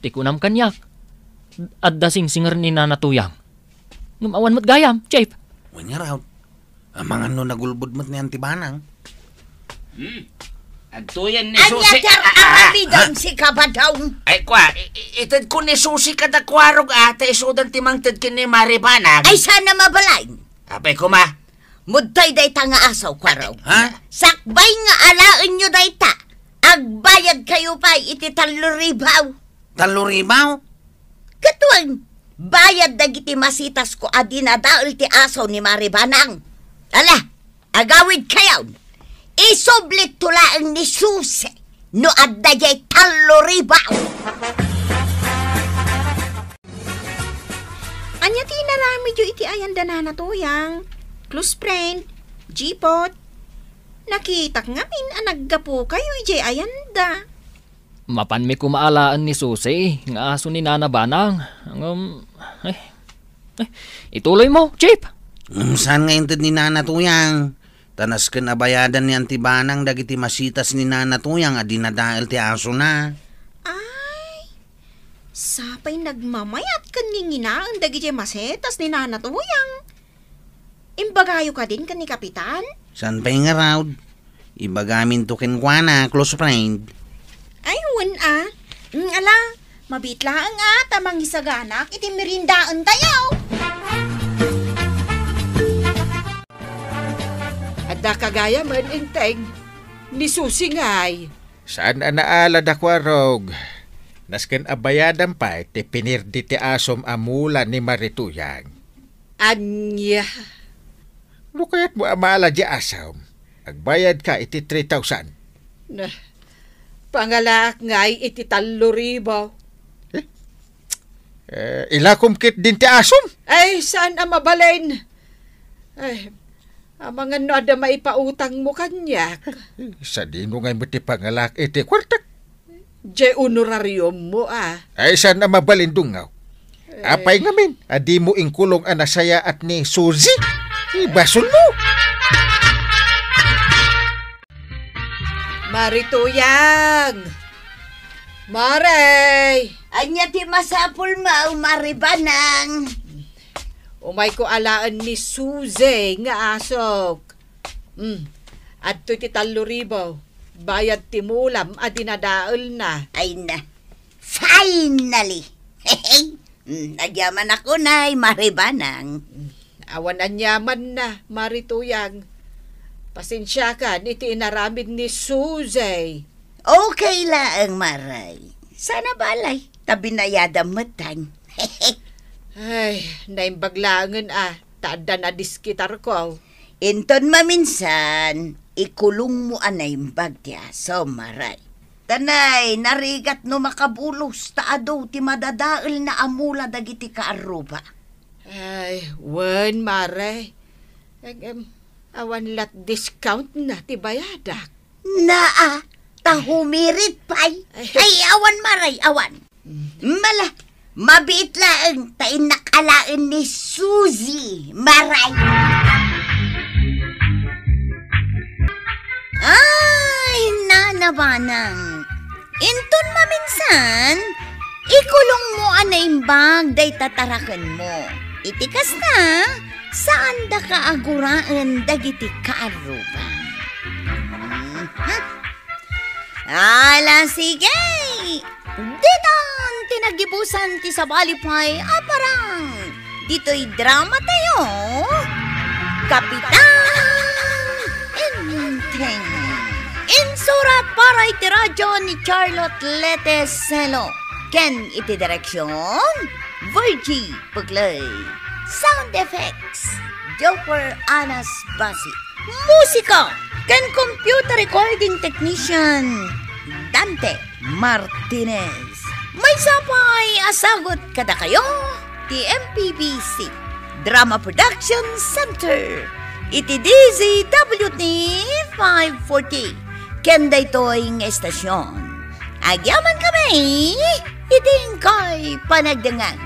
Ti kunam kaniak, adda singsinger ni Nana Tuyang. Ngem awan met gayam, Chief. Wen ngarud. Amangan no nagulbod met ni Auntie Banang. Hmm. Agtuyen ni Susi. Ania ti ar-aramidem, sika, Badong? Ay, kua, i-, i-, itedko ni Susi kada Kuarog a, ta isudan ti mangted ken ni Mari Banang. Ay, saan a mabalin? Apay koma. Mudtoy dayta nga aso, Kuarog. Ha? Sakbay nga alaenyo dayta, agbayadkayo pay iti tallo ribu. Tallo ribu? Ket wen, bayad dagiti masitasko a dinadael ti aso ni Mari Banang. Ala, agawidkayon. Isublikto laeng ni Susi no adda diay tallo ribu. Ania ti inaramidyo iti ayanda Nana Tuyang? Close friend, Jipot. Nakitak ngamin a naggapukayo idiay ayanda. Mapanmi koma alaen ni Susi nga aso ni Nana Banang. Ngem, eh, eh, ituloymo, Chief. Ngem saan nga inted ni Nana Tuyang? Ta nasken a bayadan ni Auntie Banang dagiti masitas ni Nana Tuyang a dinadael ti asona. Ay, sapay nagmamayat ken nginginaen dagiti masitas ni Nana Tuyang. Imbagayo kadin ken ni Kapitan? Saan pay ngarud? Ibagaminto kenkuana, close friend. Ay, wen a. Mm, ala, mabiit laeng a, ta mangisaganak iti meriendaentayo. Adda ka gayamen, Enteng. Ni Susi ngay. Saan a naalada, Kuarog. Nasken a bayadan pay ti pinirdi ti asom a mula ni Mari Tuyang. Ania? No kayatmo a maala diay asom, agbayadka iti three thousand. Na, Pangalaak ngay iti tallo ribu. Eh? Eh, ilakom ket din ti asom. Ay, saan a mabalin? Ay, amangan no adda maipautangmo kaniak. Eh, sadino ngay met ti pangalaak iti kuartak? Jay honorarium mo, ah. Ay, saan a mabalin, Dungaw? Eh. Apay ngamin, a dimo inkulong a nasayaat ni Suzy? Ibasol mo! Marituyang! Maray! Ania ti masapulmo, Mari Banang? Umayko alaen ni Suzy nga asok. Hmm, adtoy ti tallo ribu. Bayad ti mulam a dinadaelna. Ay na. Finally! Hmm, agyamanak unay, Mari Banang. Awan aniamanna, Mari Tuyang. Pasensiakan iti inaramid ni Suzy. Okay laeng, Maray. Saan a balay, ta binayadam metten. Ay, naimbag laengen a, ta adda nadiskitarko. Inton maminsan, ikulongmo a naimbag ti asom, Maray. Ta nay, narigat no makabulos, ta adu ti madadaelna a mula dagiti kaarruba. Ay, wen, Maray. Em, em, awan lat discount na ti bayadak. Naa, ta humirit pay. Ay. Ay, awan, Maray, awan. Mala, mabiit laeng ta innak alaen ni Suzy, Maray. Ay, Nana Banang. Inton maminsan, ikulongmo a naimbag dayta tarakenmo. Iti kasta, saandaka a guraen dagiti kaarruba. Mhm. Ala, sige! Ditan ti nagibusan ti sabali pay a parang ditoy drama tayo, Kapitan Enteng. Insurat para iti radyo ni Charlotte Lete Celo, ken iti direksyon, Virgie Puglay. Sound effects, Joper Anas Basi. Musika ken computer recording technician, Dante Martinez. Maysa pay a sagut kadakayo ti M P B C Drama Production Center iti D Z W T five forty ken daytoy nga estasion. Agyaman kami iti inkay panagdengngeg.